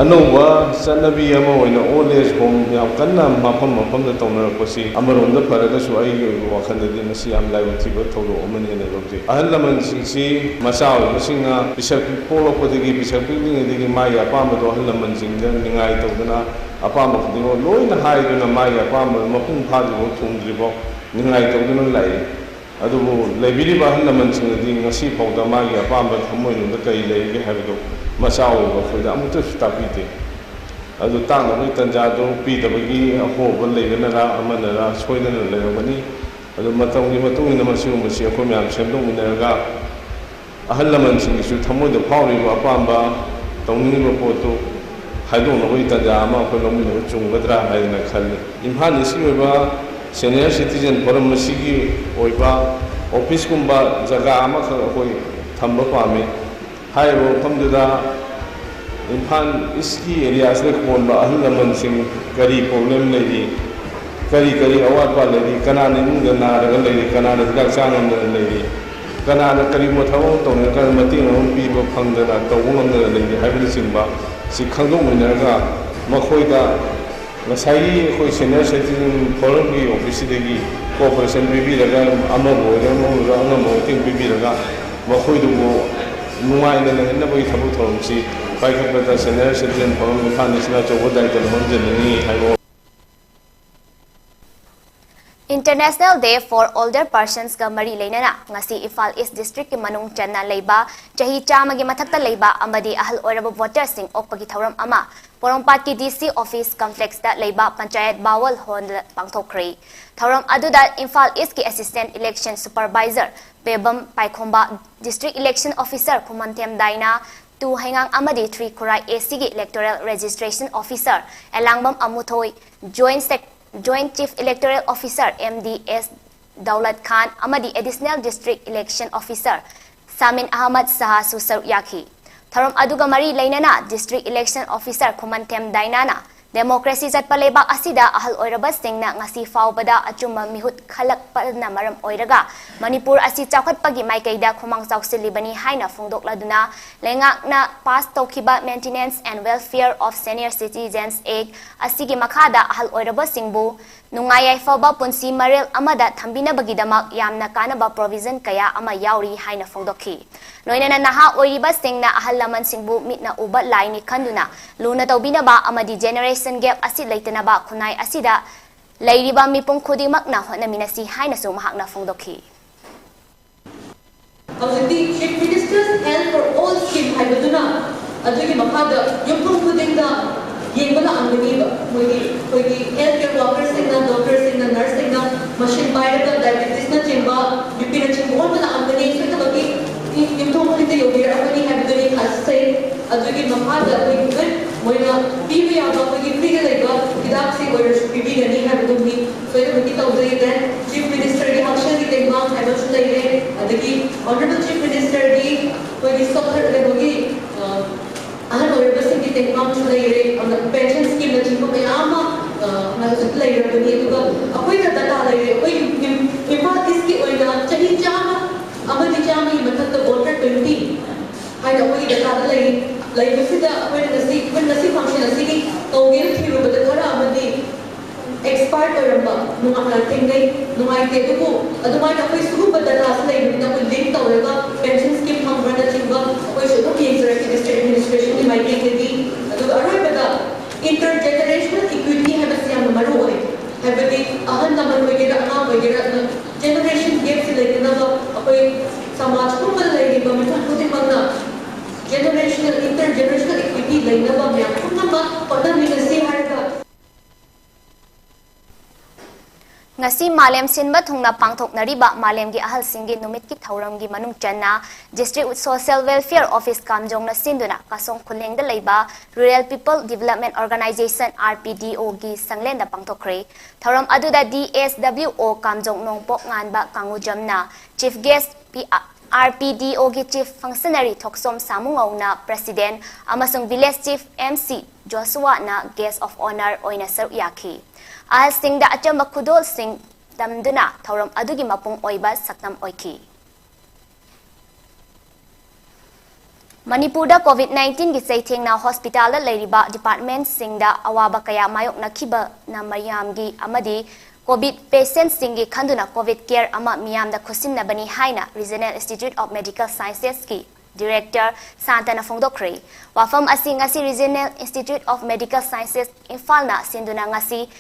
ꯑꯅꯧꯕ ꯆꯠꯅꯕꯤ ꯑꯃ ꯑꯣꯏꯅ ꯑꯣꯜ ꯑꯦꯖ ꯍꯣꯝ ꯌꯥꯝ ꯀꯟꯅ ꯃꯐꯝ ꯃꯐꯝꯗ ꯇꯧꯅꯔꯛꯄꯁꯤ ꯑꯃꯔꯣꯝꯗ ꯐꯔꯒꯁꯨ ꯑꯩꯒꯤ ꯑꯣꯏꯕ ꯋꯥꯈꯜꯗꯗꯤ ꯃꯁꯤ ꯌꯥꯝ ꯂꯥꯏꯕꯛ ꯊꯤꯕ ꯊꯧꯗꯣꯛ ꯑꯃꯅꯤ ꯍꯥꯏꯅ ꯂꯧꯖꯩ꯫ ꯑꯍꯜ ꯂꯃꯟꯁꯤꯡꯁꯤ ꯃꯆꯥ ꯑꯣꯏꯕꯁꯤꯡꯅ ꯄꯤꯁꯛ ꯄꯣꯛꯂꯛꯄꯗꯒꯤ ꯄꯤꯁꯛ ꯄꯤꯛꯂꯤꯉꯩꯗꯒꯤ ꯃꯥꯒꯤ ꯑꯄꯥꯝꯕꯗꯣ ꯑꯍꯜ ꯂꯃꯟꯁꯤꯡꯗ ꯅꯤꯡꯉꯥꯏ ꯇꯧꯗꯅ ꯑꯄꯥꯝꯕ ꯈꯨꯗꯤꯡꯃꯛ ꯂꯣꯏꯅ ꯍꯥꯏꯗꯨꯅ ꯃꯥꯒꯤ ꯑꯄꯥꯝꯕ ꯃꯄꯨꯡ ꯐꯥꯗ꯭ꯔꯤꯐꯥꯎ ꯊꯨꯡꯗ꯭ꯔꯤꯐꯥꯎ ꯅꯤꯡꯉꯥꯏ ꯇꯧꯗꯨꯅ ꯂꯥꯛꯏ꯫ ꯑꯗꯨꯕꯨ ꯂꯩꯕꯤꯔꯤꯕ ꯑꯍꯜ ꯂꯃꯟꯁꯤꯡꯅꯗꯤ ꯉꯁꯤ ꯐꯥꯎꯗ ꯃꯥꯒꯤ ꯑꯄꯥꯝꯕ ꯊꯃꯣꯏꯅꯨꯡꯗ ꯀꯔꯤ ꯂꯩꯔꯤꯒꯦ ꯍꯥꯏꯕꯗꯨ ꯃꯆꯥ ꯑꯣꯏꯕ ꯑꯩꯈꯣꯏꯗ ꯑꯃꯨꯛꯇꯁꯨ ꯇꯥꯛꯄꯤꯗꯦ꯫ ꯑꯗꯨ ꯇꯥꯛꯅꯕꯒꯤ ꯇꯥꯟꯖꯥꯗꯨ ꯄꯤꯗꯕꯒꯤ ꯑꯍꯣꯕ ꯂꯩꯕꯅꯔꯥ ꯑꯃꯅꯔꯥ ꯁꯣꯏꯗꯅ ꯂꯩꯔꯝꯒꯅꯤ꯫ ꯑꯗꯨ ꯃꯇꯝꯒꯤ ꯃꯇꯨꯡ ꯏꯟꯅ ꯃꯁꯤꯒꯨꯝꯕꯁꯤ ꯑꯩꯈꯣꯏ ꯃꯌꯥꯝ ꯁꯦꯝꯗꯣꯛꯃꯤꯟꯅꯔꯒ ꯑꯍꯜ ꯂꯃꯟꯁꯤꯡꯒꯤꯁꯨ ꯊꯃꯣꯏꯗ ꯐꯥꯎꯔꯤꯕ ꯑꯄꯥꯝꯕ ꯇꯧꯅꯤꯡꯉꯤꯕ ꯄꯣꯠꯇꯨ ꯍꯥꯏꯗꯣꯛꯅꯕꯒꯤ ꯇꯥꯟꯖꯥ ꯑꯃ ꯑꯩꯈꯣꯏ ꯂꯧꯃꯤꯟꯅꯕ ꯆꯨꯝꯒꯗ꯭ꯔꯥ ꯍꯥꯏꯗꯅ ꯈꯜꯂꯤ꯫ ꯏꯝꯐꯥꯜ ꯏꯁꯀꯤ ꯑꯣꯏꯕ ꯁꯦꯅꯤꯌꯔ ꯁꯤꯇꯤꯖꯦꯟ ꯐꯣꯔꯝ ꯑꯁꯤꯒꯤ ꯑꯣꯏꯕ ꯑꯣꯐꯤꯁꯀꯨꯝꯕ ꯖꯒꯥ ꯑꯃꯈꯛ ꯑꯩꯈꯣꯏ ꯊꯝꯕ ꯄꯥꯝꯃꯤ꯫ ꯍꯥꯏꯔꯤꯕ ꯃꯐꯝꯗꯨꯗ ꯏꯝꯐꯥꯜ ꯏꯁꯀꯤ ꯑꯦꯔꯤꯌꯥꯁꯤꯗ ꯀꯣꯟꯕ ꯑꯍꯜ ꯂꯃꯟꯁꯤꯡ ꯀꯔꯤ ꯄ꯭ꯔꯣꯕ꯭ꯂꯦꯝ ꯂꯩꯔꯤ, ꯀꯔꯤ ꯀꯔꯤ ꯑꯋꯥꯠꯄ ꯂꯩꯔꯤ, ꯀꯅꯥꯅ ꯏꯃꯨꯡꯗ ꯅꯥꯔꯒ ꯂꯩꯔꯤ, ꯀꯅꯥꯅ ꯍꯤꯗꯥꯛ ꯆꯥ ꯉꯝꯗꯅ ꯂꯩꯔꯤ, ꯀꯅꯥꯅ ꯀꯔꯤꯒꯨꯝꯕ ꯊꯕꯛ ꯑꯃ ꯇꯧꯅꯤꯡꯉꯀꯥꯟꯗ ꯃꯇꯦꯡ ꯑꯃ ꯄꯤꯕ ꯐꯪꯗꯅ ꯇꯧꯕ ꯉꯝꯗꯅ ꯂꯩꯔꯤ ꯍꯥꯏꯕꯅꯆꯤꯡꯕ ꯁꯤ ꯈꯪꯗꯣꯛꯃꯤꯟꯅꯔꯒ ꯃꯈꯣꯏꯗ ꯉꯁꯥꯏꯒꯤ ꯑꯩꯈꯣꯏ ꯁꯦꯅꯤꯌꯔ ꯁꯤꯇꯤꯖꯟ ꯐꯣꯔꯝꯒꯤ ꯑꯣꯐꯤꯁꯁꯤꯗꯒꯤ ꯀꯣꯑꯣꯄꯔꯦꯁꯟ ꯄꯤꯕꯤꯔꯒ ꯑꯃꯕꯨ ꯑꯣꯏꯔꯣ ꯑꯃꯕꯨ ꯑꯣꯏꯔꯣ ꯑꯉꯝꯕ ꯃꯇꯦꯡ ꯄꯤꯕꯤꯔꯒ ꯃꯈꯣꯏꯗꯨꯕꯨ ꯅꯨꯡꯉꯥꯏꯅ ꯂꯩꯍꯟꯅꯕꯒꯤ ꯊꯕꯛ ꯊꯧꯔꯝꯁꯤ ꯄꯥꯏꯈꯠꯄꯗ ꯁꯦꯅꯤꯌꯔ ꯁꯤꯇꯤꯖꯟ ꯐꯣꯔꯝ ꯏꯝꯐꯥꯜ ꯏꯁꯅ ꯑꯆꯧꯕ ꯗꯥꯏꯇ ꯂꯧꯍꯟꯖꯅꯤꯡꯏ ꯍꯥꯏꯕ International Day for Older Personsꯀ ꯃꯔꯤ ꯂꯩꯅꯅ ꯉꯁꯤ ꯏꯝꯐꯥꯜ ꯏꯁ ꯗꯤꯁꯇ꯭ꯔꯤꯛꯀꯤ ꯃꯅꯨꯡ ꯆꯟꯅ ꯂꯩꯕ ꯆꯍꯤ ꯆꯥꯝꯃꯒꯤ ꯃꯊꯛꯇ ꯂꯩꯕ ꯑꯃꯗꯤ ꯑꯍꯜ ꯑꯣꯏꯔꯕ ꯚꯣꯇꯔꯁꯤꯡ ꯑꯣꯛꯄꯒꯤ ꯊꯧꯔꯝ ꯑꯃ ꯄꯣꯔꯣꯝꯄꯥꯠꯀꯤ ꯗꯤ ꯁꯤ ꯑꯣꯐꯤꯁ ꯀꯝꯄ꯭ꯂꯦꯛꯁꯇ ꯂꯩꯕ ꯄꯟꯆꯥꯌꯠ ꯕꯥꯋꯜ ꯍꯣꯜꯗ ꯄꯥꯡꯊꯣꯛꯈ꯭ꯔꯦ꯫ ꯊꯧꯔꯝ ꯑꯗꯨꯗ ꯏꯝꯐꯥꯜ ꯏꯁꯀꯤ assistant election supervisor Pebam Paikhomba, district election officer Khumanthem Daina, two ꯍꯩꯉꯥꯡ ꯑꯃꯗꯤ ꯊ꯭ꯔꯤ ꯈꯨꯔꯥꯏ ꯑꯦ ꯁꯤꯒꯤ electoral registration officer Elangbam Amuthoi, joint sec-, joint chief electoral officer M D S Daulat Khan ꯑꯃꯗꯤ additional district election officer Samin Ahmad ꯁꯍꯥꯁꯨ ꯁꯔꯨꯛ ꯌꯥꯈꯤ꯫ ꯊꯧꯔꯝ ꯑꯗꯨꯒ ꯃꯔꯤ ꯂꯩꯅꯅ ꯗꯤꯁꯇ꯭ꯔꯤꯛ ꯏꯂꯦꯛꯁꯟ ꯑꯣꯐꯤꯁꯔ ꯈꯨꯃꯟꯊꯦꯝ ꯗꯥꯏꯅꯥꯅ ꯗꯦꯃꯣꯀ꯭ꯔꯦꯁꯤ ꯆꯠꯄ ꯂꯩꯕꯥꯛ ꯑꯁꯤꯗ ꯑꯍꯜ ꯑꯣꯏꯔꯕꯁꯤꯡꯅ ꯉꯁꯤ ꯐꯥꯎꯕꯗ ꯑꯆꯨꯝꯕ ꯃꯤꯍꯨꯠ ꯈꯜꯂꯛꯄꯅ ꯃꯔꯝ ꯑꯣꯏꯔꯒ ꯃꯅꯤꯄꯨꯔ ꯑꯁꯤ ꯆꯥꯎꯈꯠꯄꯒꯤ ꯃꯥꯏꯀꯩꯗ ꯈꯨꯃꯥꯡ ꯆꯥꯎꯁꯤꯜꯂꯤꯕꯅꯤ ꯍꯥꯏꯅ ꯐꯣꯡꯗꯣꯛꯂꯗꯨꯅ ꯂꯩꯉꯥꯛꯅ ꯄꯥꯁ ꯇꯧꯈꯤꯕ Maintenance and Welfare of Senior Citizens Act ꯑꯁꯤꯒꯤ ꯃꯈꯥꯗ ꯑꯍꯜ ꯑꯣꯏꯔꯕꯁꯤꯡꯕꯨ ꯅꯨꯡꯉꯥꯏ ꯌꯥꯏꯐꯕ ꯄꯨꯟꯁꯤ ꯃꯔꯦꯜ ꯑꯃꯗ ꯊꯝꯕꯤꯅꯕꯒꯤꯗꯃꯛ ꯌꯥꯝꯅ ꯀꯥꯟꯅꯕ ꯄ꯭ꯔꯣꯚꯤꯖꯟ ꯀꯌꯥ ꯑꯃ ꯌꯥꯎꯔꯤ ꯍꯥꯏꯅ ꯐꯣꯡꯗꯣꯛꯈꯤ꯫ ꯂꯣꯏꯅꯅ ꯅꯍꯥ ꯑꯣꯏꯔꯤꯕꯁꯤꯡꯅ ꯑꯍꯜ ꯂꯃꯟꯁꯤꯡꯕꯨ ꯃꯤꯠꯅ ꯎꯕ ꯂꯥꯏꯅꯤ ꯈꯟꯗꯨꯅ ꯂꯨꯅ ꯇꯧꯕꯤꯅꯕ ꯑꯃꯗꯤ ꯖꯦꯅꯦꯔꯦꯁꯟ ꯒꯦꯞ ꯑꯁꯤ ꯂꯩꯇꯅꯕ ꯈꯨꯟꯅꯥꯏ ꯑꯁꯤꯗ ꯂꯩꯔꯤꯕ ꯃꯤꯄꯨꯝ ꯈꯨꯗꯤꯡꯃꯛꯅ ꯍꯣꯠꯅꯃꯤꯟꯅꯁꯤ ꯍꯥꯏꯅꯁꯨ ꯃꯍꯥꯛꯅ ꯐꯣꯡꯗꯣꯛꯈꯤ꯫ ꯍꯧꯖꯤꯛꯇꯤ Chief Minister's Health for All Scheme ꯍꯥꯏꯕꯗꯨꯅ ꯑꯗꯨꯒꯤ ꯃꯈꯥꯗ ꯌꯨꯝꯊꯣꯡ ꯈꯨꯗꯤꯡꯗ ꯌꯦꯡꯕ ꯂꯥꯛꯑꯝꯒꯅꯤꯕ꯫ ꯃꯣꯏꯒꯤ ꯑꯩꯈꯣꯏꯒꯤ health care workerꯁꯤꯡꯅ, doctorꯁꯤꯡꯅ, nurseꯁꯤꯡꯅ machine ꯄꯥꯏꯔꯒ diabetesꯅꯆꯤꯡꯕ, BPꯅꯆꯤꯡꯕ ꯑꯣꯟꯕ ꯂꯥꯛꯑꯝꯒꯅꯤ꯫ ꯁꯣꯏꯗꯅꯃꯛꯀꯤ ꯌꯨꯝꯊꯣꯡ ꯈꯨꯗꯤꯡꯗ ꯌꯧꯕꯤꯔꯛꯑꯝꯒꯅꯤ ꯍꯥꯏꯕꯗꯨꯅꯤ ꯈꯜꯂꯤ꯫ ꯑꯗꯨꯒꯤ ꯃꯈꯥꯗ ꯑꯩꯈꯣꯏꯒꯤ even ꯃꯣꯏꯅ ꯄꯤꯕ ꯌꯥꯕ ꯑꯩꯈꯣꯏꯒꯤ freeꯗ ꯂꯩꯕ ꯍꯤꯗꯥꯛꯁꯤꯡ ꯑꯣꯏꯔꯁꯨ ꯄꯤꯕꯤꯒꯅꯤ ꯍꯥꯏꯕꯗꯨꯝꯗꯤ ꯁꯣꯏꯗꯅꯃꯛꯀꯤ ꯇꯧꯖꯩ꯫ Then Chief Ministerꯒꯤ ꯍꯛꯁꯦꯜꯒꯤ ꯇꯦꯡꯕꯥꯡ ꯍꯥꯏꯕ ꯑꯃꯁꯨ ꯂꯩꯔꯦ꯫ ꯑꯗꯒꯤ Honourable Chief Ministerꯒꯤ ꯑꯩꯈꯣꯏꯒꯤ ꯁꯣꯛꯍꯜ-, ꯀꯩꯅꯣꯒꯤ, ꯑ, ꯑꯍꯜ ꯑꯣꯏꯔꯕꯁꯤꯡꯒꯤ ꯇꯦꯡꯕꯥꯡꯁꯨ ꯂꯩꯔꯦ꯫ ꯑꯗꯨꯅ pension schemeꯅꯆꯤꯡꯕ ꯃꯌꯥꯝ ꯑꯃ, ꯑ, ꯍꯧꯖꯤꯛ ꯂꯩꯔꯕꯅꯤ꯫ ꯑꯗꯨꯒ ꯑꯩꯈꯣꯏꯗ ꯗꯇꯥ ꯂꯩꯔꯦ꯫ ꯑꯩꯈꯣꯏ ꯏꯝ- ꯏꯝꯐꯥꯜ ꯏꯁꯀꯤ ꯑꯣꯏꯅ ꯆꯍꯤ ꯆꯥꯝꯃ ꯑꯃꯗꯤ ꯆꯥꯝꯃꯒꯤ ꯃꯊꯛꯇ ꯚꯣꯇꯔ ꯇ꯭ꯋꯦꯟꯇꯤ ꯍꯥꯏꯅ ꯑꯩꯈꯣꯏꯒꯤ ꯗꯇꯥꯗ ꯂꯩꯔꯤ꯫ ꯂꯩꯕꯁꯤꯗ ꯑꯩꯈꯣꯏꯅ ꯉꯁꯤ, even ꯉꯁꯤ ꯐꯪꯁꯟ ꯑꯁꯤꯒꯤ ꯇꯧꯒꯦꯅ ꯊꯤꯔꯨꯕꯗ ꯈꯔ ꯑꯃꯗꯤ ꯑꯦꯛꯁꯄꯥꯌꯔ ꯑꯣꯏꯔꯝꯕ ꯅꯨꯡꯉꯥꯏ ꯊꯦꯡꯅꯩ꯫ ꯅꯨꯡꯉꯥꯏꯇꯦ꯫ ꯑꯗꯨꯕꯨ ꯑꯗꯨꯃꯥꯏꯅ ꯑꯩꯈꯣꯏ ꯁꯤꯒꯨꯝꯕ ꯗꯇꯥꯁꯤ ꯂꯩꯕꯅꯤꯅ ꯑꯩꯈꯣꯏ ꯂꯤꯡ ꯇꯧꯔꯒ ꯄꯦꯟꯁꯟ ꯁ꯭ꯀꯤꯝ ꯐꯪꯕ꯭ꯔꯅꯆꯤꯡꯕ ꯑꯩꯈꯣꯏꯁꯨ ꯑꯗꯨꯝ ꯌꯦꯡꯖꯔꯛꯀꯦ ꯗꯤꯁꯇ꯭ꯔꯤꯛ ꯑꯦꯗꯃꯤꯅꯤꯁꯇ꯭ꯔꯦꯁꯟꯒꯤ ꯃꯥꯏꯀꯩꯗꯒꯤ꯫ ꯑꯗꯨꯒ ꯑꯔꯣꯏꯕꯗ ꯏꯟꯇꯔ ꯖꯦꯅꯔꯦꯁꯅꯦꯜ ꯏꯀ꯭ꯋꯤꯇꯤ ꯍꯥꯏꯕꯁꯤ ꯌꯥꯝꯅ ꯃꯔꯨ ꯑꯣꯏ꯫ ꯍꯥꯏꯕꯗꯤ ꯑꯍꯜ ꯂꯃꯟ ꯑꯣꯏꯒꯦꯔꯥ ꯑꯃ ꯑꯣꯏꯒꯦꯔꯥ ꯑꯗꯨꯅ ꯖꯦꯅꯔꯦꯁꯟ ꯒꯦꯞꯁꯤ ꯂꯩꯇꯅꯕ ꯑꯩꯈꯣꯏ ꯁꯃꯥꯖ ꯄꯨꯝꯕꯗ ꯂꯩꯔꯤꯕ ꯃꯤꯄꯨꯝ ꯈꯨꯗꯤꯡꯃꯛꯅ ꯖꯦꯅꯔꯦꯁꯅꯦꯜ ꯏꯟꯇꯔ ꯖꯦꯅꯔꯦꯁꯅꯦꯜ ꯏꯀ꯭ꯋꯤꯇꯤ ꯂꯩꯅꯕ ꯃꯌꯥꯝ ꯄꯨꯝꯅꯃꯛ ꯍꯣꯠꯅꯃꯤꯟꯅꯁꯤ ꯍꯥꯏꯔꯒ ꯉꯁꯤ ꯃꯥꯂꯦꯝ ꯁꯤꯟꯕ ꯊꯨꯡꯅ ꯄꯥꯡꯊꯣꯛꯅꯔꯤꯕ ꯃꯥꯂꯦꯝꯒꯤ ꯑꯍꯜꯁꯤꯡꯒꯤ ꯅꯨꯃꯤꯠꯀꯤ ꯊꯧꯔꯝꯒꯤ ꯃꯅꯨꯡ ꯆꯟꯅ District Social Welfare Office ꯀꯥꯝꯖꯣꯡꯅ ꯁꯤꯟꯗꯨꯅ ꯀꯥꯁꯣꯡ ꯈꯨꯂꯦꯡꯗ ꯂꯩꯕ Rural People Development Organization, R P D O ꯒꯤ ꯁꯪꯂꯦꯟꯗ ꯄꯥꯡꯊꯣꯛꯈ꯭ꯔꯦ꯫ ꯊꯧꯔꯝ ꯑꯗꯨꯗ D S W O ꯀꯥꯝꯖꯣꯡ ꯅꯣꯡꯄꯣꯛ ꯉꯥꯟꯕ ꯀꯥꯡꯉꯨꯖꯝꯅ Chief Guest, R P D O ꯒꯤ Chief Functionary ꯊꯣꯛꯁꯣꯝ ꯁꯥꯃꯨꯉꯧꯅ President ꯑꯃꯁꯨꯡ Village Chief M C ꯖꯣꯁꯨꯋꯥꯅ Guest of Honour ꯑꯣꯏꯅ ꯁꯔꯨꯛ ꯌꯥꯈꯤ꯫ ꯑꯍꯜꯁꯤꯡꯗ ꯑꯆꯝꯕ ꯈꯨꯗꯣꯜꯁꯤꯡ ꯇꯝꯗꯨꯅ ꯊꯧꯔꯝ ꯑꯗꯨꯒꯤ ꯃꯄꯨꯡ ꯑꯣꯏꯕ ꯁꯛꯇꯝ ꯑꯣꯏꯈꯤ꯫ ꯃꯅꯤꯄꯨꯔꯗ COVID nineteen ꯒꯤ ꯆꯩꯊꯦꯡꯅ ꯍꯣꯁꯄꯤꯇꯥꯜꯗ ꯂꯩꯔꯤꯕ ꯗꯤꯄꯥꯔꯠꯃꯦꯟꯠꯁꯤꯡꯗ ꯑꯋꯥꯕ ꯀꯌꯥ ꯃꯥꯌꯣꯛꯅꯈꯤꯕꯅ ꯃꯤꯌꯥꯝꯒꯤ ꯑꯃꯗꯤ COVID patientꯁꯤꯡꯒꯤ ꯈꯟꯗꯨꯅ COVID care ꯑꯃ ꯃꯤꯌꯥꯝꯗ ꯈꯨꯠꯁꯤꯟꯅꯕꯅꯤ ꯍꯥꯏꯅ Regional Institute of Medical Sciencesꯀꯤ Director ꯁꯥꯟꯇꯅ ꯐꯣꯡꯗꯣꯛꯈ꯭ꯔꯦ꯫ ꯋꯥꯐꯝ ꯑꯁꯤ ꯉꯁꯤ Regional Institute of Medical Sciences ꯏꯝꯐꯥꯜꯅ ꯁꯤꯟꯗꯨꯅ ꯉꯁꯤ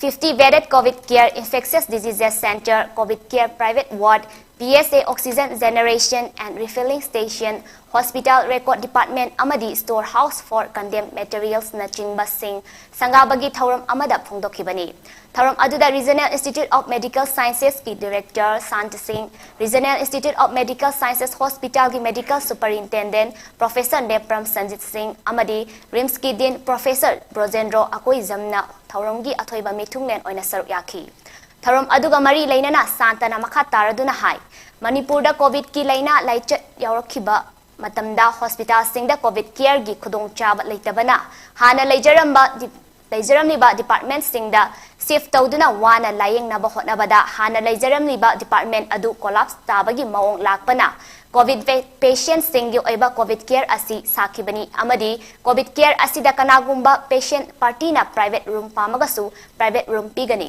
fifty bedded COVID care, Infectious Diseases Center, COVID care private ward, P S A oxygen generation and refilling station, hospital record department ꯑꯃꯗꯤ store house for condemned materialsꯅꯆꯤꯡꯕꯁꯤꯡ ꯁꯪꯒꯥꯕꯒꯤ ꯊꯧꯔꯝ ꯑꯃꯗ ꯐꯣꯡꯗꯣꯛꯈꯤꯕꯅꯤ꯫ ꯊꯧꯔꯝ ꯑꯗꯨꯗ Regional Institute of Medical Sciencesꯀꯤ Director Santa Singh, Regional Institute of Medical Sciences Hospitalꯒꯤ Medical Superintendent Professor Nepram Sanjeet Singh ꯑꯃꯗꯤ RIMSꯀꯤ Dean Professor ꯕ꯭ꯔꯣꯖꯦꯟꯗ꯭ꯔꯣ ꯑꯀꯣꯏꯖꯝꯅ ꯊꯧꯔꯝꯒꯤ ꯑꯊꯣꯏꯕ ꯃꯤꯊꯨꯡꯂꯦꯟ ꯑꯣꯏꯅ ꯁꯔꯨꯛ ꯌꯥꯈꯤ꯫ ꯊꯧꯔꯝ ꯑꯗꯨꯒ ꯃꯔꯤ ꯂꯩꯅꯅ ꯁꯥꯟꯇꯅ ꯃꯈꯥ ꯇꯥꯔꯗꯨꯅ ꯍꯥꯏ, ꯃꯅꯤꯄꯨꯔꯗ COVIDꯀꯤ ꯂꯥꯏꯅꯥ ꯂꯥꯏꯆꯠ ꯌꯥꯎꯔꯛꯈꯤꯕ ꯃꯇꯝꯗ ꯍꯣꯁꯄꯤꯇꯥꯜꯁꯤꯡꯗ COVID careꯒꯤ ꯈꯨꯗꯣꯡꯆꯥꯕ ꯂꯩꯇꯕꯅ ꯍꯥꯟꯅ ꯂꯩꯖꯔꯝꯕ ꯗꯤ- ꯂꯩꯖꯔꯝꯂꯤꯕ ꯗꯤꯄꯥꯔꯠꯃꯦꯟꯠꯁꯤꯡꯗ ꯁꯤꯐ ꯇꯧꯗꯨꯅ ꯋꯥꯅ ꯂꯥꯌꯦꯡꯅꯕ ꯍꯣꯠꯅꯕꯗ ꯍꯥꯟꯅ ꯂꯩꯖꯔꯝꯂꯤꯕ ꯗꯤꯄꯥꯔꯠꯃꯦꯟꯠ ꯑꯗꯨ ꯀꯣꯂꯥꯞꯁ ꯇꯥꯕꯒꯤ ꯃꯑꯣꯡ ꯂꯥꯛꯄꯅ ꯀꯣꯚꯤꯗ ꯄꯦ-, ꯄꯦꯁꯦꯟꯠꯁꯤꯡꯒꯤ ꯑꯣꯏꯕ ꯀꯣꯚꯤꯗ ꯀꯦꯌꯔ ꯑꯁꯤ ꯁꯥꯈꯤꯕꯅꯤ ꯑꯃꯗꯤ ꯀꯣꯚꯤꯗ ꯀꯦꯌꯔ ꯑꯁꯤꯗ ꯀꯅꯥꯒꯨꯝꯕ ꯄꯦꯁꯦꯟꯠ ꯄꯥꯔꯇꯤꯅ ꯄ꯭ꯔꯥꯏꯚꯦꯠ ꯔꯨꯝ ꯄꯥꯝꯃꯒꯁꯨ ꯄ꯭ꯔꯥꯏꯚꯦꯠ ꯔꯨꯝ ꯄꯤꯒꯅꯤ꯫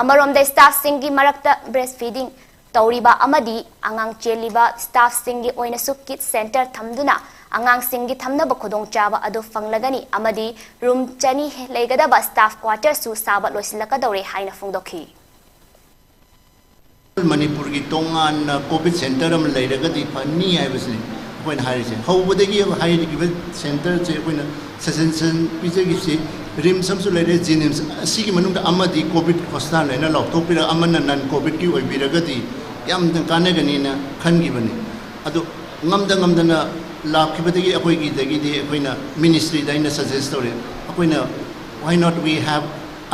ꯑꯃꯔꯣꯝꯗ ꯁ꯭ꯇꯥꯐꯁꯤꯡꯒꯤ ꯃꯔꯛꯇ ꯕ꯭ꯔꯦꯁ ꯐꯤꯗꯤꯡ ꯇꯧꯔꯤꯕ ꯑꯃꯗꯤ ꯑꯉꯥꯡ ꯆꯦꯜꯂꯤꯕ ꯁ꯭ꯇꯥꯐꯁꯤꯡꯒꯤ ꯑꯣꯏꯅꯁꯨ ꯀꯤꯠ ꯁꯦꯟꯇꯔ ꯊꯝꯗꯨꯅ ꯑꯉꯥꯡꯁꯤꯡꯒꯤ ꯊꯝꯅꯕ ꯈꯨꯗꯣꯡꯆꯥꯕ ꯑꯗꯨ ꯐꯪꯂꯒꯅꯤ ꯑꯃꯗꯤ ꯔꯨꯝ ꯆꯅꯤ ꯂꯩꯒꯗꯕ ꯁ꯭ꯇꯥꯐ ꯀ꯭ꯋꯥꯇꯔꯁꯨ ꯁꯥꯕ ꯂꯣꯏꯁꯤꯜꯂꯛꯀꯗꯧꯔꯦ ꯍꯥꯏꯅ ꯐꯣꯡꯗꯣꯛꯈꯤ꯫ ꯃꯅꯤꯄꯨꯔꯒꯤ ꯇꯣꯉꯥꯟꯅ ꯀꯣꯚꯤꯗ ꯁꯦꯟꯇꯔ ꯑꯃ ꯂꯩꯔꯒꯗꯤ ꯐꯅꯤ ꯍꯥꯏꯕꯁꯤꯅꯤ ꯑꯩꯈꯣꯏꯅ ꯍꯥꯏꯔꯤꯁꯦ꯫ ꯍꯧꯕꯗꯒꯤ ꯍꯥꯏꯔꯤꯕ ꯁꯦꯟꯇꯔꯁꯦ ꯑꯩꯈꯣꯏꯅ ꯁꯖꯦꯁꯟ ꯄꯤꯖꯈꯤꯕꯁꯤ ꯔꯤꯝꯁ ꯑꯃꯁꯨ ꯂꯩꯔꯦ, ꯖꯦꯅꯤꯝꯁ, ꯑꯁꯤꯒꯤ ꯃꯅꯨꯡꯗ ꯑꯃꯗꯤ ꯀꯣꯚꯤꯗ ꯍꯣꯁꯄꯤꯇꯥꯜ ꯍꯥꯏꯅ ꯂꯥꯎꯊꯣꯛꯄꯤꯔꯒ ꯑꯃꯅ ꯅꯟ ꯀꯣꯚꯤꯗꯀꯤ ꯑꯣꯏꯕꯤꯔꯒꯗꯤ ꯌꯥꯝꯅ ꯀꯥꯟꯅꯒꯅꯤꯅ ꯈꯟꯈꯤꯕꯅꯤ꯫ ꯑꯗꯨ ꯉꯝꯗ ꯉꯝꯗꯅ ꯂꯥꯛꯈꯤꯕꯗꯒꯤ ꯑꯩꯈꯣꯏꯒꯤꯗꯒꯤꯗꯤ ꯑꯩꯈꯣꯏꯅ ꯃꯤꯅꯤꯁꯇ꯭ꯔꯤꯗ ꯑꯩꯅ ꯁꯖꯦꯁ ꯇꯧꯔꯦ, ꯑꯩꯈꯣꯏꯅ why not we have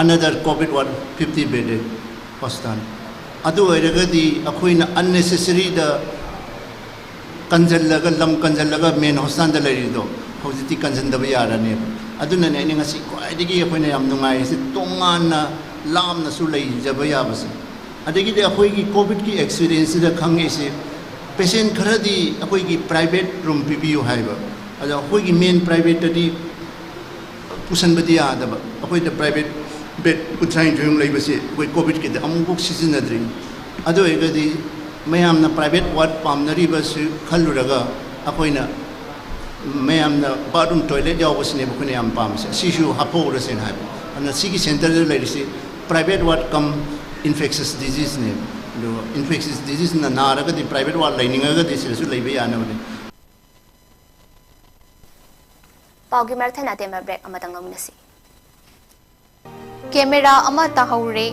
another COVID ward, fifty bedded hospital? ꯑꯗꯨ ꯑꯣꯏꯔꯒꯗꯤ ꯑꯩꯈꯣꯏꯅ ꯑꯟꯅꯦꯁꯦꯁꯔꯤꯗ ꯀꯟꯖꯜꯂꯒ, ꯂꯝ ꯀꯟꯖꯜꯂꯒ ꯃꯦꯟ ꯍꯣꯁꯄꯤꯇꯥꯜꯗ ꯂꯩꯔꯤꯗꯣ ꯍꯧꯖꯤꯛꯇꯤ ꯀꯟꯖꯟꯗꯕ ꯌꯥꯔꯅꯦꯕ꯫ ꯑꯗꯨꯅꯅꯦ ꯑꯩꯅ ꯉꯁꯤ ꯈ꯭ꯋꯥꯏꯗꯒꯤ ꯑꯩꯈꯣꯏꯅ ꯌꯥꯝ ꯅꯨꯡꯉꯥꯏꯔꯤꯁꯦ, ꯇꯣꯉꯥꯟꯅ ꯂꯥꯞꯅꯁꯨ ꯂꯩꯖꯕ ꯌꯥꯕꯁꯦ꯫ ꯑꯗꯒꯤꯗꯤ ꯑꯩꯈꯣꯏꯒꯤ ꯀꯣꯚꯤꯗꯀꯤ ꯑꯦꯛꯁꯄꯤꯔꯤꯌꯦꯟꯁꯁꯤꯗ ꯈꯪꯉꯤꯁꯦ, ꯄꯦꯁꯦꯟ ꯈꯔꯗꯤ ꯑꯩꯈꯣꯏꯒꯤ ꯄ꯭ꯔꯥꯏꯚꯦꯠ ꯔꯨꯝ ꯄꯤꯕꯤꯌꯨ ꯍꯥꯏꯕ, ꯑꯗꯣ ꯑꯩꯈꯣꯏꯒꯤ ꯃꯦꯟ ꯄ꯭ꯔꯥꯏꯚꯦꯠꯇꯗꯤ ꯄꯨꯁꯟꯕꯗꯤ ꯌꯥꯗꯕ꯫ ꯑꯩꯈꯣꯏꯗ ꯄ꯭ꯔꯥꯏꯚꯦꯠ ꯕꯦꯗ ꯀꯨꯟꯊ꯭ꯔꯥ ꯅꯤꯊꯣꯏꯃꯨꯛ ꯂꯩꯕꯁꯦ ꯑꯩꯈꯣꯏ ꯀꯣꯚꯤꯗꯀꯤꯗ ꯑꯃꯨꯛꯐꯥꯎ ꯁꯤꯖꯤꯟꯅꯗ꯭ꯔꯤ꯫ ꯑꯗꯨ ꯑꯣꯏꯔꯒꯗꯤ ꯃꯌꯥꯝꯅ ꯄ꯭ꯔꯥꯏꯚꯦꯠ ꯋꯥꯔꯗ ꯄꯥꯝꯅꯔꯤꯕꯁꯤ ꯈꯜꯂꯨꯔꯒ ꯑꯩꯈꯣꯏꯅ ꯃꯌꯥꯝꯅ ꯕꯥꯠꯔꯨꯝ ꯇꯣꯏꯂꯦꯠ ꯌꯥꯎꯕꯁꯤꯅꯦꯕ ꯑꯩꯈꯣꯏꯅ ꯌꯥꯝ ꯄꯥꯝꯃꯤꯁꯦ꯫ ꯑꯁꯤꯁꯨ ꯍꯥꯞꯄꯛꯎꯔꯁꯦꯅ ꯍꯥꯏꯕ꯫ ꯑꯗꯨꯅ ꯁꯤꯒꯤ ꯁꯦꯟꯇꯔꯗ ꯂꯩꯔꯤꯁꯤ ꯄ꯭ꯔꯥꯏꯚꯦꯠ ꯋꯥꯔꯗ ꯀꯝ ꯏꯟꯐꯦꯛꯁꯁ ꯗꯤꯖꯤꯖꯅꯦꯕ꯫ ꯑꯗꯨꯒ ꯏꯟꯐꯦꯛꯁꯁ ꯗꯤꯖꯤꯖꯅ ꯅꯥꯔꯒꯗꯤ ꯄ꯭ꯔꯥꯏꯚꯦꯠ ꯋꯥꯔꯗ ꯂꯩꯅꯤꯡꯉꯒꯗꯤ ꯁꯤꯗꯁꯨ ꯂꯩꯕ ꯌꯥꯅꯕꯅꯤ꯫ ꯄꯥꯎꯒꯤ ꯃꯔꯛ ꯊꯠꯅ ꯑꯇꯦꯟꯕ ꯕ꯭ꯔꯦꯛ ꯑꯃꯇꯪ ꯂꯧꯃꯤꯟꯅꯁꯤ꯫ ꯀꯦꯃꯦꯔꯥ ꯑꯃ ꯇꯥꯍꯧꯔꯦ꯫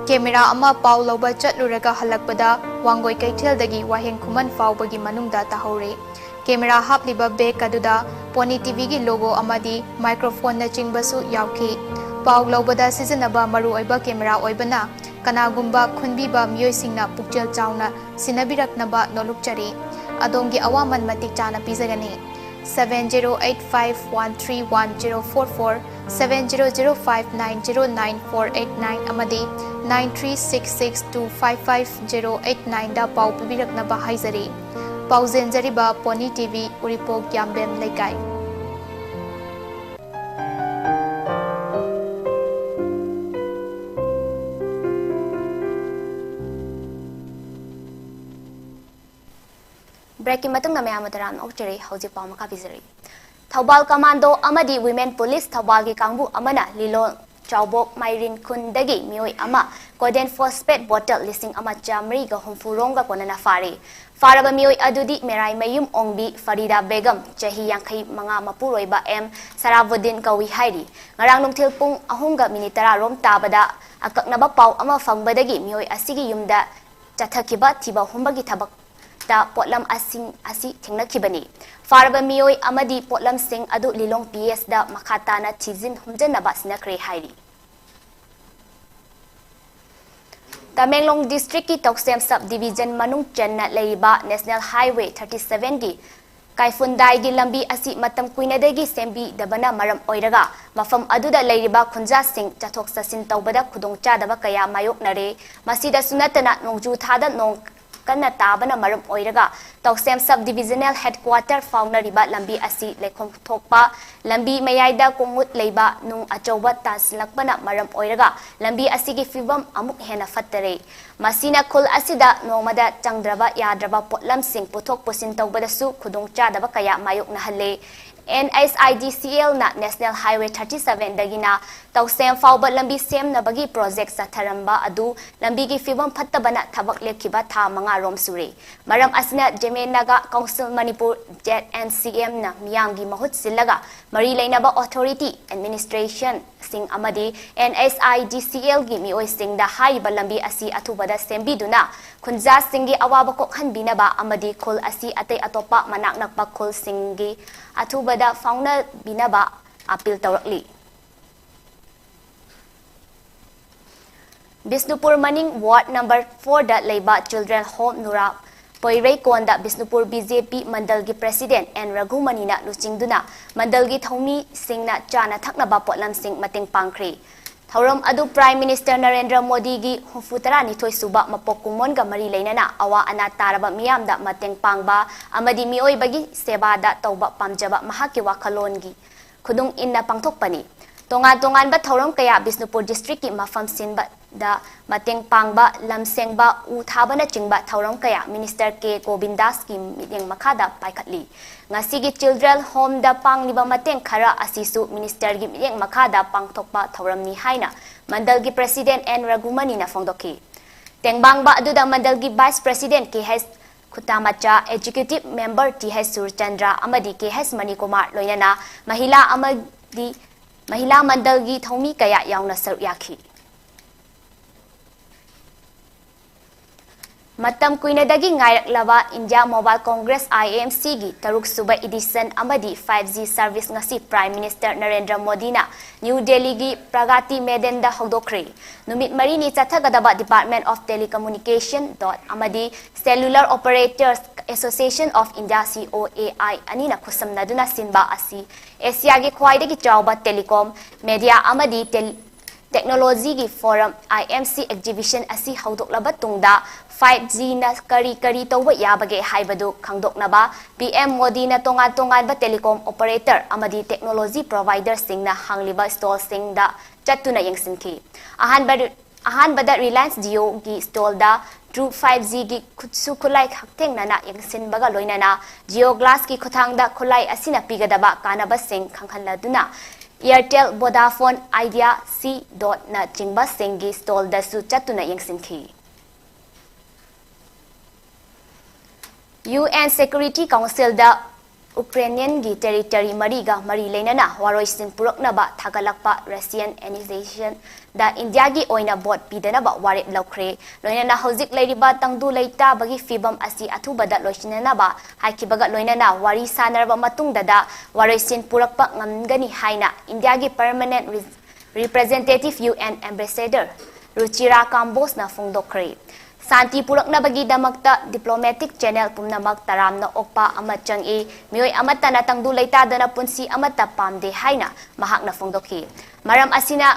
ꯀꯦꯃꯦꯔꯥ ꯑꯃ ꯄꯥꯎ ꯂꯧꯕ ꯆꯠꯂꯨꯔꯒ ꯍꯜꯂꯛꯄꯗ ꯋꯥꯡꯒꯣꯏ ꯀꯩꯊꯦꯜꯗꯒꯤ ꯋꯥꯍꯦꯡ ꯈꯨꯃꯟ ꯐꯥꯎꯕꯒꯤ ꯃꯅꯨꯡꯗ ꯇꯥꯍꯧꯔꯦ꯫ ꯀꯦꯃꯦꯔꯥ ꯍꯥꯞꯂꯤꯕ ꯕꯦꯒ ꯑꯗꯨꯗ ꯄꯣꯅꯤ ꯇꯤꯚꯤꯒꯤ ꯂꯣꯒꯣ ꯑꯃꯗꯤ ꯃꯥꯏꯀ꯭ꯔꯣꯐꯣꯟꯅꯆꯤꯡꯕꯁꯨ ꯌꯥꯎꯈꯤ꯫ ꯄꯥꯎ ꯂꯧꯕꯗ ꯁꯤꯖꯤꯟꯅꯕ ꯃꯔꯨꯑꯣꯏꯕ ꯀꯦꯃꯦꯔꯥ ꯑꯣꯏꯕꯅ ꯀꯅꯥꯒꯨꯝꯕ ꯈꯨꯟꯕꯤꯕ ꯃꯤꯑꯣꯏꯁꯤꯡꯅ ꯄꯨꯛꯆꯦꯜ ꯆꯥꯎꯅ ꯁꯤꯟꯅꯕꯤꯔꯛꯅꯕ ꯅꯣꯂꯨꯛꯆꯔꯤ꯫ ꯑꯗꯣꯝꯒꯤ ꯑꯋꯥꯃꯟ ꯃꯇꯤꯛ ꯆꯥꯅ ꯄꯤꯖꯒꯅꯤ꯫ seven zero eight five one three one zero four four, seven zero zero five nine zero nine four eight nine ꯑꯃꯗꯤ nine three six six two five five zero eight nine ꯗ ꯄꯥꯎ ꯄꯤꯕꯤꯔꯛꯅꯕ ꯍꯥꯏꯖꯔꯤ꯫ ꯄꯥꯎ ꯆꯦꯟꯖꯔꯤꯕ Pony T V ꯎꯔꯤꯄꯣꯛ ꯌꯥꯝꯕꯦꯝ ꯂꯩꯀꯥꯏ꯫ Break ꯀꯤ ꯃꯇꯨꯡꯗ ꯃꯌꯥꯝ ꯑꯃ ꯇꯔꯥꯝꯅ ꯑꯣꯛꯆꯔꯤ꯫ ꯍꯧꯖꯤꯛ ꯄꯥꯎ ꯃꯈꯥ ꯄꯤꯖꯔꯤ꯫ ꯊꯧꯕꯥꯜ Commando ꯑꯃꯗꯤ Women Police ꯊꯧꯕꯥꯜꯒꯤ ꯀꯥꯡꯕꯨ ꯑꯃꯅ ꯂꯤꯂꯣꯡ ꯆꯥꯎꯕꯣꯛ ꯃꯥꯏꯔꯤꯟ ꯈꯨꯟꯗꯒꯤ ꯃꯤꯑꯣꯏ ꯑꯃ Codeine Phosphate bottle ꯂꯤꯁꯤꯡ ꯑꯃ ꯆꯥꯃꯔꯤꯒ ꯍꯨꯝꯐꯨ ꯔꯣꯝꯒ ꯀꯣꯟꯅꯅ ꯐꯥꯔꯤ꯫ ꯐꯥꯔꯕ ꯃꯤꯑꯣꯏ ꯑꯗꯨꯗꯤ ꯃꯦꯔꯥꯏꯃꯌꯨꯝ ꯑꯣꯡꯕꯤ ꯐꯔꯤꯗꯥ ꯕꯦꯒꯝ, ꯆꯍꯤ ꯌꯥꯡꯈꯩ ꯃꯉꯥ, ꯃꯄꯨꯔꯣꯏꯕ ꯑꯦꯝ ꯁꯔꯥꯕꯨꯗꯤꯟ ꯀꯧꯏ ꯍꯥꯏꯔꯤ꯫ ꯉꯔꯥꯡ ꯅꯨꯡꯊꯤꯜ ꯄꯨꯡ ꯑꯍꯨꯝꯒ ꯃꯤꯅꯤꯠ ꯇꯔꯥ ꯔꯣꯝ ꯇꯥꯕꯗ ꯑꯀꯛꯅꯕ ꯄꯥꯎ ꯑꯃ ꯐꯪꯕꯗꯒꯤ ꯃꯤꯑꯣꯏ ꯑꯁꯤꯒꯤ ꯌꯨꯝꯗ ꯆꯠꯊꯈꯤꯕ ꯊꯤꯕ ꯍꯨꯝꯕꯒꯤ ꯊꯕꯛꯇ ꯄꯣꯠꯂꯝꯁꯤꯡ ꯑꯁꯤ ꯊꯦꯡꯅꯈꯤꯕꯅꯤ꯫ ꯐꯥꯔꯕ ꯃꯤꯑꯣꯏ ꯑꯃꯗꯤ ꯄꯣꯠꯂꯝꯁꯤꯡ ꯑꯗꯨ ꯂꯤꯂꯣꯡ P S ꯗ ꯃꯈꯥ ꯇꯥꯅ ꯊꯤꯖꯤꯟ ꯍꯨꯝꯖꯤꯟꯅꯕ ꯁꯤꯟꯅꯈ꯭ꯔꯦ ꯍꯥꯏꯔꯤ꯫ ꯇꯃꯦꯡꯂꯣꯡ district ꯀꯤ ꯇꯧꯁꯦꯝ sub division ꯃꯅꯨꯡ ꯆꯟꯅ ꯂꯩꯔꯤꯕ National Highway thirty seven ꯒꯤ ꯀꯥꯏꯐꯨꯟꯗꯥꯏꯒꯤ ꯂꯝꯕꯤ ꯑꯁꯤ ꯃꯇꯝ ꯀꯨꯏꯅꯗꯒꯤ ꯁꯦꯝꯕꯤꯗꯕꯅ ꯃꯔꯝ ꯑꯣꯏꯔꯒ ꯃꯐꯝ ꯑꯗꯨꯗ ꯂꯩꯔꯤꯕ ꯈꯨꯟꯖꯥꯁꯤꯡ ꯆꯠꯊꯣꯛ ꯆꯠꯁꯤꯟ ꯇꯧꯕꯗ ꯈꯨꯗꯣꯡꯆꯥꯗꯕ ꯀꯌꯥ ꯃꯥꯌꯣꯛꯅꯔꯦ꯫ ꯃꯁꯤꯗꯁꯨ ꯅꯠꯇꯅ ꯅꯣꯡꯖꯨ ꯊꯥꯗ ꯅꯣꯡ ꯀꯟꯅ ꯇꯥꯕꯅ ꯃꯔꯝ ꯑꯣꯏꯔꯒ ꯇꯧꯁꯦꯝ sub divisional headquarter ꯐꯥꯎꯅꯔꯤꯕ ꯂꯝꯕꯤ ꯑꯁꯤ ꯂꯩꯈꯣꯝ ꯊꯣꯛꯄ, ꯂꯝꯕꯤ ꯃꯌꯥꯏꯗ ꯀꯣꯡꯉꯨꯠ ꯂꯩꯕ ꯅꯨꯡ ꯑꯆꯧꯕ ꯇꯥꯁꯤꯜꯂꯛꯄꯅ ꯃꯔꯝ ꯑꯣꯏꯔꯒ ꯂꯝꯕꯤ ꯑꯁꯤꯒꯤ ꯐꯤꯕꯝ ꯑꯃꯨꯛ ꯍꯦꯟꯅ ꯐꯠꯇꯔꯦ꯫ ꯃꯁꯤꯅ ꯈꯨꯜ ꯑꯁꯤꯗ ꯅꯣꯡꯃꯗ ꯆꯪꯗ꯭ꯔꯕ ꯌꯥꯗ꯭ꯔꯕ ꯄꯣꯠꯂꯝꯁꯤꯡ ꯄꯨꯊꯣꯛ ꯄꯨꯁꯤꯟ ꯇꯧꯕꯗꯁꯨ ꯈꯨꯗꯣꯡꯆꯥꯗꯕ ꯀꯌꯥ ꯃꯥꯌꯣꯛꯅꯍꯜꯂꯦ꯫ N H I D C L ꯅ National Highway thirty seven ꯗꯒꯤꯅ ꯇꯧꯁꯦꯝ ꯐꯥꯎꯕ ꯂꯝꯕꯤ ꯁꯦꯝꯅꯕꯒꯤ project ꯆꯠꯊꯔꯝꯕ ꯑꯗꯨ ꯂꯝꯕꯤꯒꯤ ꯐꯤꯕꯝ ꯐꯠꯇꯕꯅ ꯊꯕꯛ ꯂꯦꯞꯈꯤꯕ ꯊꯥ ꯃꯉꯥ ꯔꯣꯝ ꯁꯨꯔꯦ꯫ ꯃꯔꯝ ꯑꯁꯤꯅ Zeme Naga Council Manipur, Z N C M ꯅ ꯃꯤꯌꯥꯝꯒꯤ ꯃꯍꯨꯠ ꯁꯤꯜꯂꯒ ꯃꯔꯤ ꯂꯩꯅꯕ authority, administration ꯁꯤꯡ ꯑꯃꯗꯤ N H I D C L ꯒꯤ ꯃꯤꯑꯣꯏꯁꯤꯡꯗ ꯍꯥꯏꯔꯤꯕ ꯂꯝꯕꯤ ꯑꯁꯤ ꯑꯊꯨꯕꯗ ꯁꯦꯝꯕꯤꯗꯨꯅ ꯈꯨꯟꯖꯥꯁꯤꯡꯒꯤ ꯑꯋꯥꯕ ꯀꯣꯛꯍꯟꯕꯤꯅꯕ ꯑꯃꯗꯤ ꯈꯨꯜ ꯑꯁꯤ ꯑꯇꯩ ꯑꯇꯣꯞꯄ ꯃꯅꯥꯛ ꯅꯛꯄ ꯈꯨꯜꯁꯤꯡꯒꯤ ꯑꯊꯨꯕꯗ ꯐꯥꯎꯅꯕꯤꯅꯕ appeal ꯇꯧꯔꯛꯂꯤ꯫ ꯕꯤꯁꯅꯨꯄꯨꯔ ꯃꯅꯤꯡ ward number four ꯗ ꯂꯩꯕ Children Home ꯅꯨꯔꯥ ꯄꯣꯏꯔꯩꯀꯣꯟꯗ ꯕꯤꯁꯅꯨꯄꯨꯔ ꯕꯤ ꯖꯦ ꯄꯤ ꯃꯟꯗꯜꯒꯤ ꯄ꯭ꯔꯦꯁꯤꯗꯦꯟꯠ ꯑꯦꯟ ꯔꯘꯨꯃꯅꯤꯅ ꯂꯨꯆꯤꯡꯗꯨꯅ ꯃꯟꯗꯜꯒꯤ ꯊꯧꯃꯤꯁꯤꯡꯅ ꯆꯥꯅ ꯊꯛꯅꯕ ꯄꯣꯠꯂꯝꯁꯤꯡ ꯃꯇꯦꯡ ꯄꯥꯡꯈ꯭ꯔꯤ꯫ ꯊꯧꯔꯝ ꯑꯗꯨ ꯄ꯭ꯔꯥꯏꯝ ꯃꯤꯅꯤꯁꯇꯔ ꯅꯔꯦꯟꯗ꯭ꯔ ꯃꯣꯗꯤꯒꯤ ꯍꯨꯝꯐꯨꯇꯔꯥꯅꯤꯊꯣꯏ ꯁꯨꯕ ꯃꯄꯣꯛ ꯀꯨꯝꯑꯣꯟꯒ ꯃꯔꯤ ꯂꯩꯅꯅ ꯑꯋꯥ ꯑꯅꯥ ꯇꯥꯔꯕ ꯃꯤꯌꯥꯝꯗ ꯃꯇꯦꯡ ꯄꯥꯡꯕ ꯑꯃꯗꯤ ꯃꯤꯑꯣꯏꯕꯒꯤ ꯁꯦꯕꯥꯗ ꯇꯧꯕ ꯄꯥꯝꯖꯕ ꯃꯍꯥꯛꯀꯤ ꯋꯥꯈꯜꯂꯣꯟꯒꯤ ꯈꯨꯗꯨꯡ ꯏꯟꯅ ꯄꯥꯡꯊꯣꯛꯄꯅꯤ꯫ ꯇꯣꯉꯥꯟ ꯇꯣꯉꯥꯟꯕ ꯊꯧꯔꯝ ꯀꯌꯥ ꯕꯤꯁꯅꯨꯄꯨꯔ ꯗꯤꯁꯇ꯭ꯔꯤꯛꯀꯤ ꯃꯐꯝ ꯁꯤꯟꯕꯗ ꯃꯇꯦꯡ ꯄꯥꯡꯕ, ꯂꯝ ꯁꯦꯡꯕ, ꯎ ꯊꯥꯕꯅꯆꯤꯡꯕ ꯊꯧꯔꯝ ꯀꯌꯥ ꯃꯤꯅꯤꯁꯇꯔ ꯀꯦ ꯒꯣꯕꯤꯟꯗꯥꯁꯀꯤ ꯃꯤꯠꯌꯦꯡ ꯃꯈꯥꯗ ꯄꯥꯏꯈꯠꯂꯤ꯫ ꯉꯁꯤꯒꯤ ꯆꯤꯜꯗ꯭ꯔꯦꯟ ꯍꯣꯝꯗ ꯄꯥꯡꯂꯤꯕ ꯃꯇꯦꯡ ꯈꯔ ꯑꯁꯤꯁꯨ ꯃꯤꯅꯤꯁꯇꯔꯒꯤ ꯃꯤꯠꯌꯦꯡ ꯃꯈꯥꯗ ꯄꯥꯡꯊꯣꯛꯄ ꯊꯧꯔꯝꯅꯤ ꯍꯥꯏꯅ ꯃꯟꯗꯜꯒꯤ ꯄ꯭ꯔꯦꯁꯤꯗꯦꯟꯠ ꯑꯦꯟ ꯔꯘꯨꯃꯅꯤꯅ ꯐꯣꯡꯗꯣꯛꯈꯤ꯫ ꯇꯦꯡꯕꯥꯡꯕ ꯑꯗꯨꯗ ꯃꯟꯗꯜꯒꯤ vice president K H Khutamcha, executive member T H Surachandra ꯑꯃꯗꯤ ꯀꯦ ꯍꯩꯆ ꯃꯅꯤꯀꯨꯃꯥꯔ ꯂꯣꯏꯅꯅ ꯃꯍꯤꯂꯥ ꯑꯃꯗꯤ ꯃꯍꯤꯂꯥ ꯃꯟꯗꯜꯒꯤ ꯊꯧꯃꯤ ꯀꯌꯥ ꯌꯥꯎꯅ ꯁꯔꯨꯛ ꯌꯥꯈꯤ꯫ ꯃꯇꯝ ꯀꯨꯏꯅꯗꯒꯤ ꯉꯥꯏꯔꯛꯂꯕ ꯏꯟꯗꯤꯌꯥ ꯃꯣꯕꯥꯏꯜ ꯀꯣꯡꯒ꯭ꯔꯦꯁ, ꯑꯥꯏ ꯑꯦꯝ ꯁꯤꯒꯤ ꯇꯔꯨꯛ ꯁꯨꯕ ꯏꯗꯤꯁꯟ ꯑꯃꯗꯤ ꯐꯥꯏꯚ ꯖꯤ ꯁꯔꯚꯤꯁ ꯉꯁꯤ ꯄ꯭ꯔꯥꯏꯝ ꯃꯤꯅꯤꯁꯇꯔ ꯅꯔꯦꯟꯗ꯭ꯔ ꯃꯣꯗꯤꯅ ꯅ꯭ꯌꯨ ꯗꯦꯜꯂꯤꯒꯤ ꯄ꯭ꯔꯒꯇꯤ ꯃꯦꯗꯟꯗ ꯍꯧꯗꯣꯛꯈ꯭ꯔꯦ꯫ ꯅꯨꯃꯤꯠ ꯃꯔꯤꯅꯤ ꯆꯠꯊꯒꯗꯕ Department of Telecommunication dot ꯑꯃꯗꯤ Cellular Operators Association of India, C O A I, ꯑꯅꯤꯅ ꯈꯨꯠꯁꯝꯅꯗꯨꯅ ꯁꯤꯟꯕ ꯑꯁꯤ ꯑꯦꯁꯤꯌꯥꯒꯤ ꯈ꯭ꯋꯥꯏꯗꯒꯤ ꯆꯥꯎꯕ ꯇꯦꯂꯤꯀꯣꯝ, ꯃꯦꯗꯤꯌꯥ ꯑꯃꯗꯤ ꯇꯦꯜ-, ꯇꯦꯛꯅꯣꯂꯣꯖꯤꯒꯤ ꯐꯣꯔꯝ, ꯑꯥꯏ ꯑꯦꯝ ꯁꯤ, ꯑꯦꯛꯖꯤꯕꯤꯁꯟ ꯑꯁꯤ ꯍꯧꯗꯣꯛꯂꯕ ꯇꯨꯡꯗ ꯐꯥꯏꯚ ꯖꯤꯅ ꯀꯔꯤ ꯀꯔꯤ ꯇꯧꯕ ꯌꯥꯕꯒꯦ ꯍꯥꯏꯕꯗꯨ ꯈꯪꯗꯣꯛꯅꯕ ꯄꯤ ꯑꯦꯝ ꯃꯣꯗꯤꯅ ꯇꯣꯉꯥꯟ ꯇꯣꯉꯥꯟꯕ ꯇꯦꯂꯤꯀꯣꯝ ꯑꯣꯄꯔꯦꯇꯔ ꯑꯃꯗꯤ ꯇꯦꯛꯅꯣꯂꯣꯖꯤ ꯄ꯭ꯔꯣꯚꯥꯏꯗꯔꯁꯤꯡꯅ ꯍꯥꯡꯂꯤꯕ ꯁ꯭ꯇꯣꯜꯁꯤꯡꯗ ꯆꯠꯇꯨꯅ ꯌꯦꯡꯁꯤꯟꯈꯤ꯫ ꯑꯍꯥꯟꯕ ꯑꯍꯥꯟꯕꯗ ꯔꯤꯂꯥꯌꯟꯁ ꯖꯤꯑꯣꯒꯤ ꯁ꯭ꯇꯣꯜꯗ ꯇ꯭ꯔꯨ ꯐꯥꯏꯚ ꯖꯤꯒꯤ ꯈꯨꯠꯁꯨ ꯈꯨꯠꯂꯥꯏ ꯍꯛꯊꯦꯡꯅꯅ ꯌꯦꯡꯁꯤꯟꯕꯒ ꯂꯣꯏꯅꯅ ꯖꯤꯑꯣ ꯒ꯭ꯂꯥꯁꯀꯤ ꯈꯨꯠꯊꯥꯡꯗ ꯈꯨꯠꯂꯥꯏ ꯑꯁꯤꯅ ꯄꯤꯒꯗꯕ ꯀꯥꯟꯅꯕꯁꯤꯡ ꯈꯪꯍꯜꯂꯗꯨꯅ Airtel, Vodafone, Idea, C Dotꯅ ꯆꯤꯡꯕꯁꯤꯡꯒꯤ ꯁ꯭ꯇꯣꯜꯗꯁꯨ ꯆꯠꯇꯨꯅ ꯌꯦꯡꯁꯤꯟꯈꯤ꯫ ꯌꯨ ꯑꯦꯟ Security Councilꯗ ꯎꯀ꯭ꯔꯦꯅꯤꯌꯟꯒꯤ ꯇꯦꯔꯤꯇꯔꯤ ꯃꯔꯤꯒ ꯃꯔꯤ ꯂꯩꯅꯅ ꯋꯥꯔꯣꯏꯁꯤꯟ ꯄꯨꯔꯛꯅꯕ ꯊꯥꯒꯠꯂꯛꯄ ꯔꯁꯤꯌꯟ ꯑꯦꯅꯤꯖꯦꯁꯟꯗ ꯏꯟꯗꯤꯌꯥꯒꯤ ꯑꯣꯏꯅ ꯚꯣꯠ ꯄꯤꯗꯅꯕ ꯋꯥꯔꯦꯞ ꯂꯧꯈ꯭ꯔꯦ꯫ ꯂꯣꯏꯅꯅ ꯍꯧꯖꯤꯛ ꯂꯩꯔꯤꯕ ꯇꯪꯗꯨ ꯂꯩꯇꯥꯕꯒꯤ ꯐꯤꯕꯝ ꯑꯁꯤ ꯑꯊꯨꯕꯗ ꯂꯣꯏꯁꯤꯟꯅꯅꯕ ꯍꯥꯏꯈꯤꯕꯒ ꯂꯣꯏꯅꯅ ꯋꯥꯔꯤ ꯁꯥꯟꯅꯔꯕ ꯃꯇꯨꯡꯗꯗ ꯋꯥꯔꯣꯏꯁꯤꯟ ꯄꯨꯔꯛꯄ ꯉꯝꯒꯅꯤ ꯍꯥꯏꯅ ꯏꯟꯗꯤꯌꯥꯒꯤ permanent re-, representative U N ambassador ꯔꯨꯆꯤꯔꯥ ꯀꯥꯝꯕꯣꯖꯅ ꯐꯣꯡꯗꯣꯛꯈ꯭ꯔꯦ꯫ ꯁꯥꯟꯇꯤ ꯄꯨꯔꯛꯅꯕꯒꯤꯗꯃꯛꯇ diplomatic channel ꯄꯨꯝꯅꯃꯛ ꯇꯔꯥꯝꯅ ꯑꯣꯛꯄ ꯑꯃ ꯆꯪꯏ꯫ ꯃꯤꯑꯣꯏ ꯑꯃꯠꯇꯅ ꯇꯪꯗꯨ ꯂꯩꯇꯥꯗꯅ ꯄꯨꯟꯁꯤ ꯑꯃꯠꯇ ꯄꯥꯝꯗꯦ ꯍꯥꯏꯅ ꯃꯍꯥꯛꯅ ꯐꯣꯡꯗꯣꯛꯈꯤ꯫ ꯃꯔꯝ ꯑꯁꯤꯅ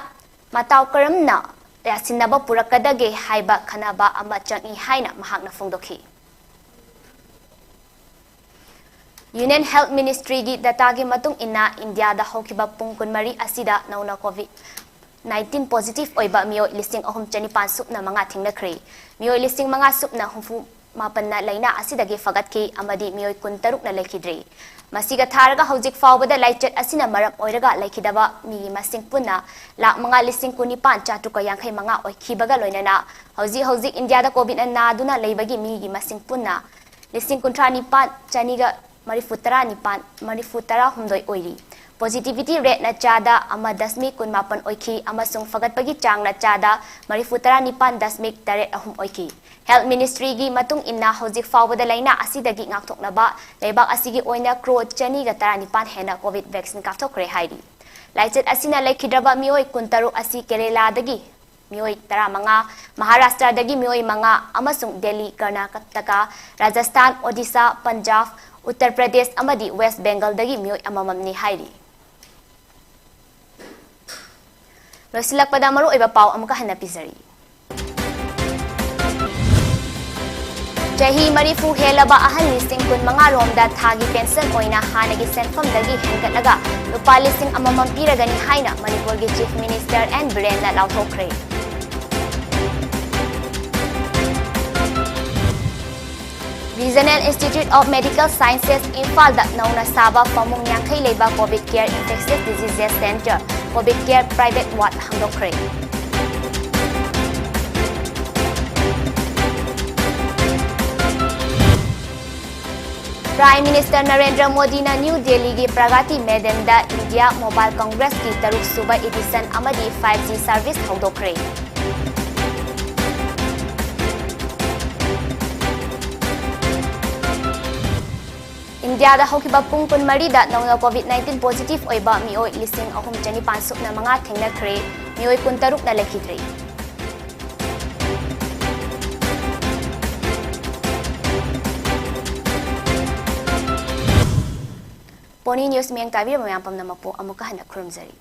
ꯃꯇꯧ ꯀꯔꯝꯅ ꯌꯥꯁꯤꯟꯅꯕ ꯄꯨꯔꯛꯀꯗꯒꯦ ꯍꯥꯏꯕ ꯈꯟꯅꯕ ꯑꯃ ꯆꯪꯏ ꯍꯥꯏꯅ ꯃꯍꯥꯛꯅ ꯐꯣꯡꯗꯣꯛꯈꯤ꯫ Union Health Ministryꯒꯤ dataꯒꯤ ꯃꯇꯨꯡ ꯏꯟꯅ, ꯏꯟꯗꯤꯌꯥꯗ ꯍꯧꯈꯤꯕ ꯄꯨꯡ ꯀꯨꯟꯃꯔꯤ ꯑꯁꯤꯗ ꯅꯧꯅ COVID nineteen positive ꯑꯣꯏꯕ ꯃꯤꯑꯣꯏ ꯂꯤꯁꯤꯡ ꯑꯍꯨꯝ ꯆꯅꯤꯄꯥꯟ ꯁꯨꯞꯅ ꯃꯉꯥ ꯊꯦꯡꯅꯈ꯭ꯔꯦ꯫ ꯃꯤꯑꯣꯏ ꯂꯤꯁꯤꯡ ꯃꯉꯥ ꯁꯨꯞꯅ ꯍꯨꯝꯐꯨ ꯃꯥꯄꯟꯅ ꯂꯥꯏꯅꯥ ꯑꯁꯤꯗꯒꯤ ꯐꯒꯠꯈꯤ ꯑꯃꯗꯤ ꯃꯤꯑꯣꯏ ꯀꯨꯟꯇꯔꯨꯛꯅ ꯂꯩꯈꯤꯗ꯭ꯔꯦ꯫ ꯃꯁꯤꯒ ꯊꯥꯔꯒ ꯍꯧꯖꯤꯛ ꯐꯥꯎꯕꯗ ꯂꯥꯏꯆꯠ ꯑꯁꯤꯅ ꯃꯔꯝ ꯑꯣꯏꯔꯒ ꯂꯩꯈꯤꯗꯕ ꯃꯤꯒꯤ ꯃꯁꯤꯡ ꯄꯨꯟꯅ ꯂꯥꯈ ꯃꯉꯥ ꯂꯤꯁꯤꯡ ꯀꯨꯟꯅꯤꯄꯥꯟ ꯆꯥꯇ꯭ꯔꯨꯛꯀ ꯌꯥꯡꯈꯩ ꯃꯉꯥ ꯑꯣꯏꯈꯤꯕꯒ ꯂꯣꯏꯅꯅ, ꯍꯧꯖꯤꯛ ꯍꯧꯖꯤꯛ ꯏꯟꯗꯤꯌꯥꯗ COVIDꯅ ꯅꯥꯗꯨꯅ ꯂꯩꯕꯒꯤ ꯃꯤꯒꯤ ꯃꯁꯤꯡ ꯄꯨꯟꯅ ꯂꯤꯁꯤꯡ ꯀꯨꯟꯊ꯭ꯔꯥ ꯅꯤꯄꯥꯟ ꯆꯅꯤꯒ ꯃꯔꯤꯐꯨ ꯇꯔꯥ ꯅꯤꯄꯥꯟ, ꯃꯔꯤꯐꯨ ꯇꯔꯥ ꯍꯨꯝꯗꯣꯏ ꯑꯣꯏꯔꯤ꯫ Positivity rateꯅ ꯆꯥꯗ ꯑꯃ ꯗꯁꯃꯤꯛ ꯀꯨꯟꯃꯥꯄꯟ ꯑꯣꯏꯈꯤ ꯑꯃꯁꯨꯡ ꯐꯒꯠꯄꯒꯤ ꯆꯥꯡꯅ ꯆꯥꯗ ꯃꯔꯤꯐꯨ ꯇꯔꯥ ꯅꯤꯄꯥꯟ ꯗꯁꯃꯤꯛ ꯇꯔꯦꯠ ꯑꯍꯨꯝ ꯑꯣꯏꯈꯤ꯫ Health Ministryꯒꯤ ꯃꯇꯨꯡ ꯏꯟꯅ, ꯍꯧꯖꯤꯛ ꯐꯥꯎꯕꯗ ꯂꯥꯏꯅꯥ ꯑꯁꯤꯗꯒꯤ ꯉꯥꯛꯊꯣꯛꯅꯕ ꯂꯩꯕꯥꯛ ꯑꯁꯤꯒꯤ ꯑꯣꯏꯅ crore ꯆꯅꯤꯒ ꯇꯔꯥꯅꯤꯄꯥꯟ ꯍꯦꯟꯅ COVID vaccine ꯀꯥꯞꯊꯣꯛꯈ꯭ꯔꯦ ꯍꯥꯏꯔꯤ꯫ ꯂꯥꯏꯆꯠ ꯑꯁꯤꯅ ꯂꯩꯈꯤꯗ꯭ꯔꯕ ꯃꯤꯑꯣꯏ ꯀꯨꯟꯇꯔꯨꯛ ꯑꯁꯤ ꯀꯦꯔꯦꯂꯥꯗꯒꯤ ꯃꯤꯑꯣꯏ ꯇꯔꯥꯃꯉꯥ, ꯃꯍꯥꯔꯥꯁꯇ꯭ꯔꯗꯒꯤ ꯃꯤꯑꯣꯏ ꯃꯉꯥ ꯑꯃꯁꯨꯡ ꯗꯦꯜꯂꯤ, ꯀꯔꯅꯥꯇꯀꯥ, ꯔꯥꯖꯁꯊꯥꯟ, ꯑꯣꯗꯤꯁꯥ, ꯄꯟꯖꯥꯕ, ꯎꯠꯇꯔ ꯄ꯭ꯔꯗꯦꯁ ꯑꯃꯗꯤ ꯋꯦꯁ ꯕꯦꯡꯒꯜꯗꯒꯤ ꯃꯤꯑꯣꯏ ꯑꯃꯃꯝꯅꯤ ꯍꯥꯏꯔꯤ꯫ ꯂꯣꯏꯁꯤꯜꯂꯛꯄꯗ ꯃꯔꯨꯑꯣꯏꯕ ꯄꯥꯎ ꯑꯃꯨꯛꯀ ꯍꯟꯅ ꯄꯤꯖꯔꯤ꯫ ꯆꯍꯤ ꯃꯔꯤꯐꯨ ꯍꯦꯜꯂꯕ ꯑꯍꯜ ꯂꯤꯁꯤꯡ ꯀꯨꯟꯃꯉꯥ ꯔꯣꯝꯗ ꯊꯥꯒꯤ pension ꯑꯣꯏꯅ ꯍꯥꯟꯅꯒꯤ ꯁꯦꯟꯐꯝꯗꯒꯤ ꯍꯦꯟꯒꯠꯂꯒ ꯂꯨꯄꯥ ꯂꯤꯁꯤꯡ ꯑꯃꯃꯝ ꯄꯤꯔꯒꯅꯤ ꯍꯥꯏꯅ ꯃꯅꯤꯄꯨꯔꯒꯤ Chief Minister N ꯕꯤꯔꯦꯟꯅ ꯂꯥꯎꯊꯣꯛꯈ꯭ꯔꯦ꯫ Regional Institute of Medical Sciences ꯏꯝꯐꯥꯜꯗ ꯅꯧꯅ ꯁꯥꯕ ꯐꯃꯨꯡ ꯌꯥꯡꯈꯩ ꯂꯩꯕ COVID care infectious diseases center, COVID care private ward ꯍꯥꯡꯗꯣꯛꯈ꯭ꯔꯦ꯫ Prime Minister Narendra ꯃꯣꯗꯤꯅ ꯅ꯭ꯌꯨ ꯗꯦꯜꯂꯤꯒꯤ ꯄ꯭ꯔꯒꯇꯤ ꯃꯦꯗꯟꯗ India Mobile Congressꯀꯤ ꯇꯔꯨꯛ ꯁꯨꯕ edition ꯑꯃꯗꯤ five G service ꯍꯧꯗꯣꯛꯈ꯭ꯔꯦ꯫ ꯏꯟꯗꯤꯌꯥꯗ ꯍꯧꯈꯤꯕ ꯄꯨꯡ ꯀꯨꯟꯃꯔꯤꯗ ꯅꯧꯅ COVID nineteen positive ꯑꯣꯏꯕ ꯃꯤꯑꯣꯏ ꯂꯤꯁꯤꯡ ꯑꯍꯨꯝ ꯆꯅꯤꯄꯥꯟ ꯁꯨꯞꯅ ꯃꯉꯥ ꯊꯦꯡꯅꯈ꯭ꯔꯦ, ꯃꯤꯑꯣꯏ ꯀꯨꯟꯇꯔꯨꯛꯅ ꯂꯩꯈꯤꯗ꯭ꯔꯤ꯫ ꯄꯣꯅꯤ ꯅ꯭ꯌꯨꯁ ꯃꯤꯠꯌꯦꯡ ꯇꯥꯕꯤꯔꯕ ꯃꯌꯥꯝ ꯄꯨꯝꯅꯃꯛꯄꯨ ꯑꯃꯨꯛꯀ ꯍꯟꯅ ꯈꯨꯔꯨꯝꯖꯔꯤ꯫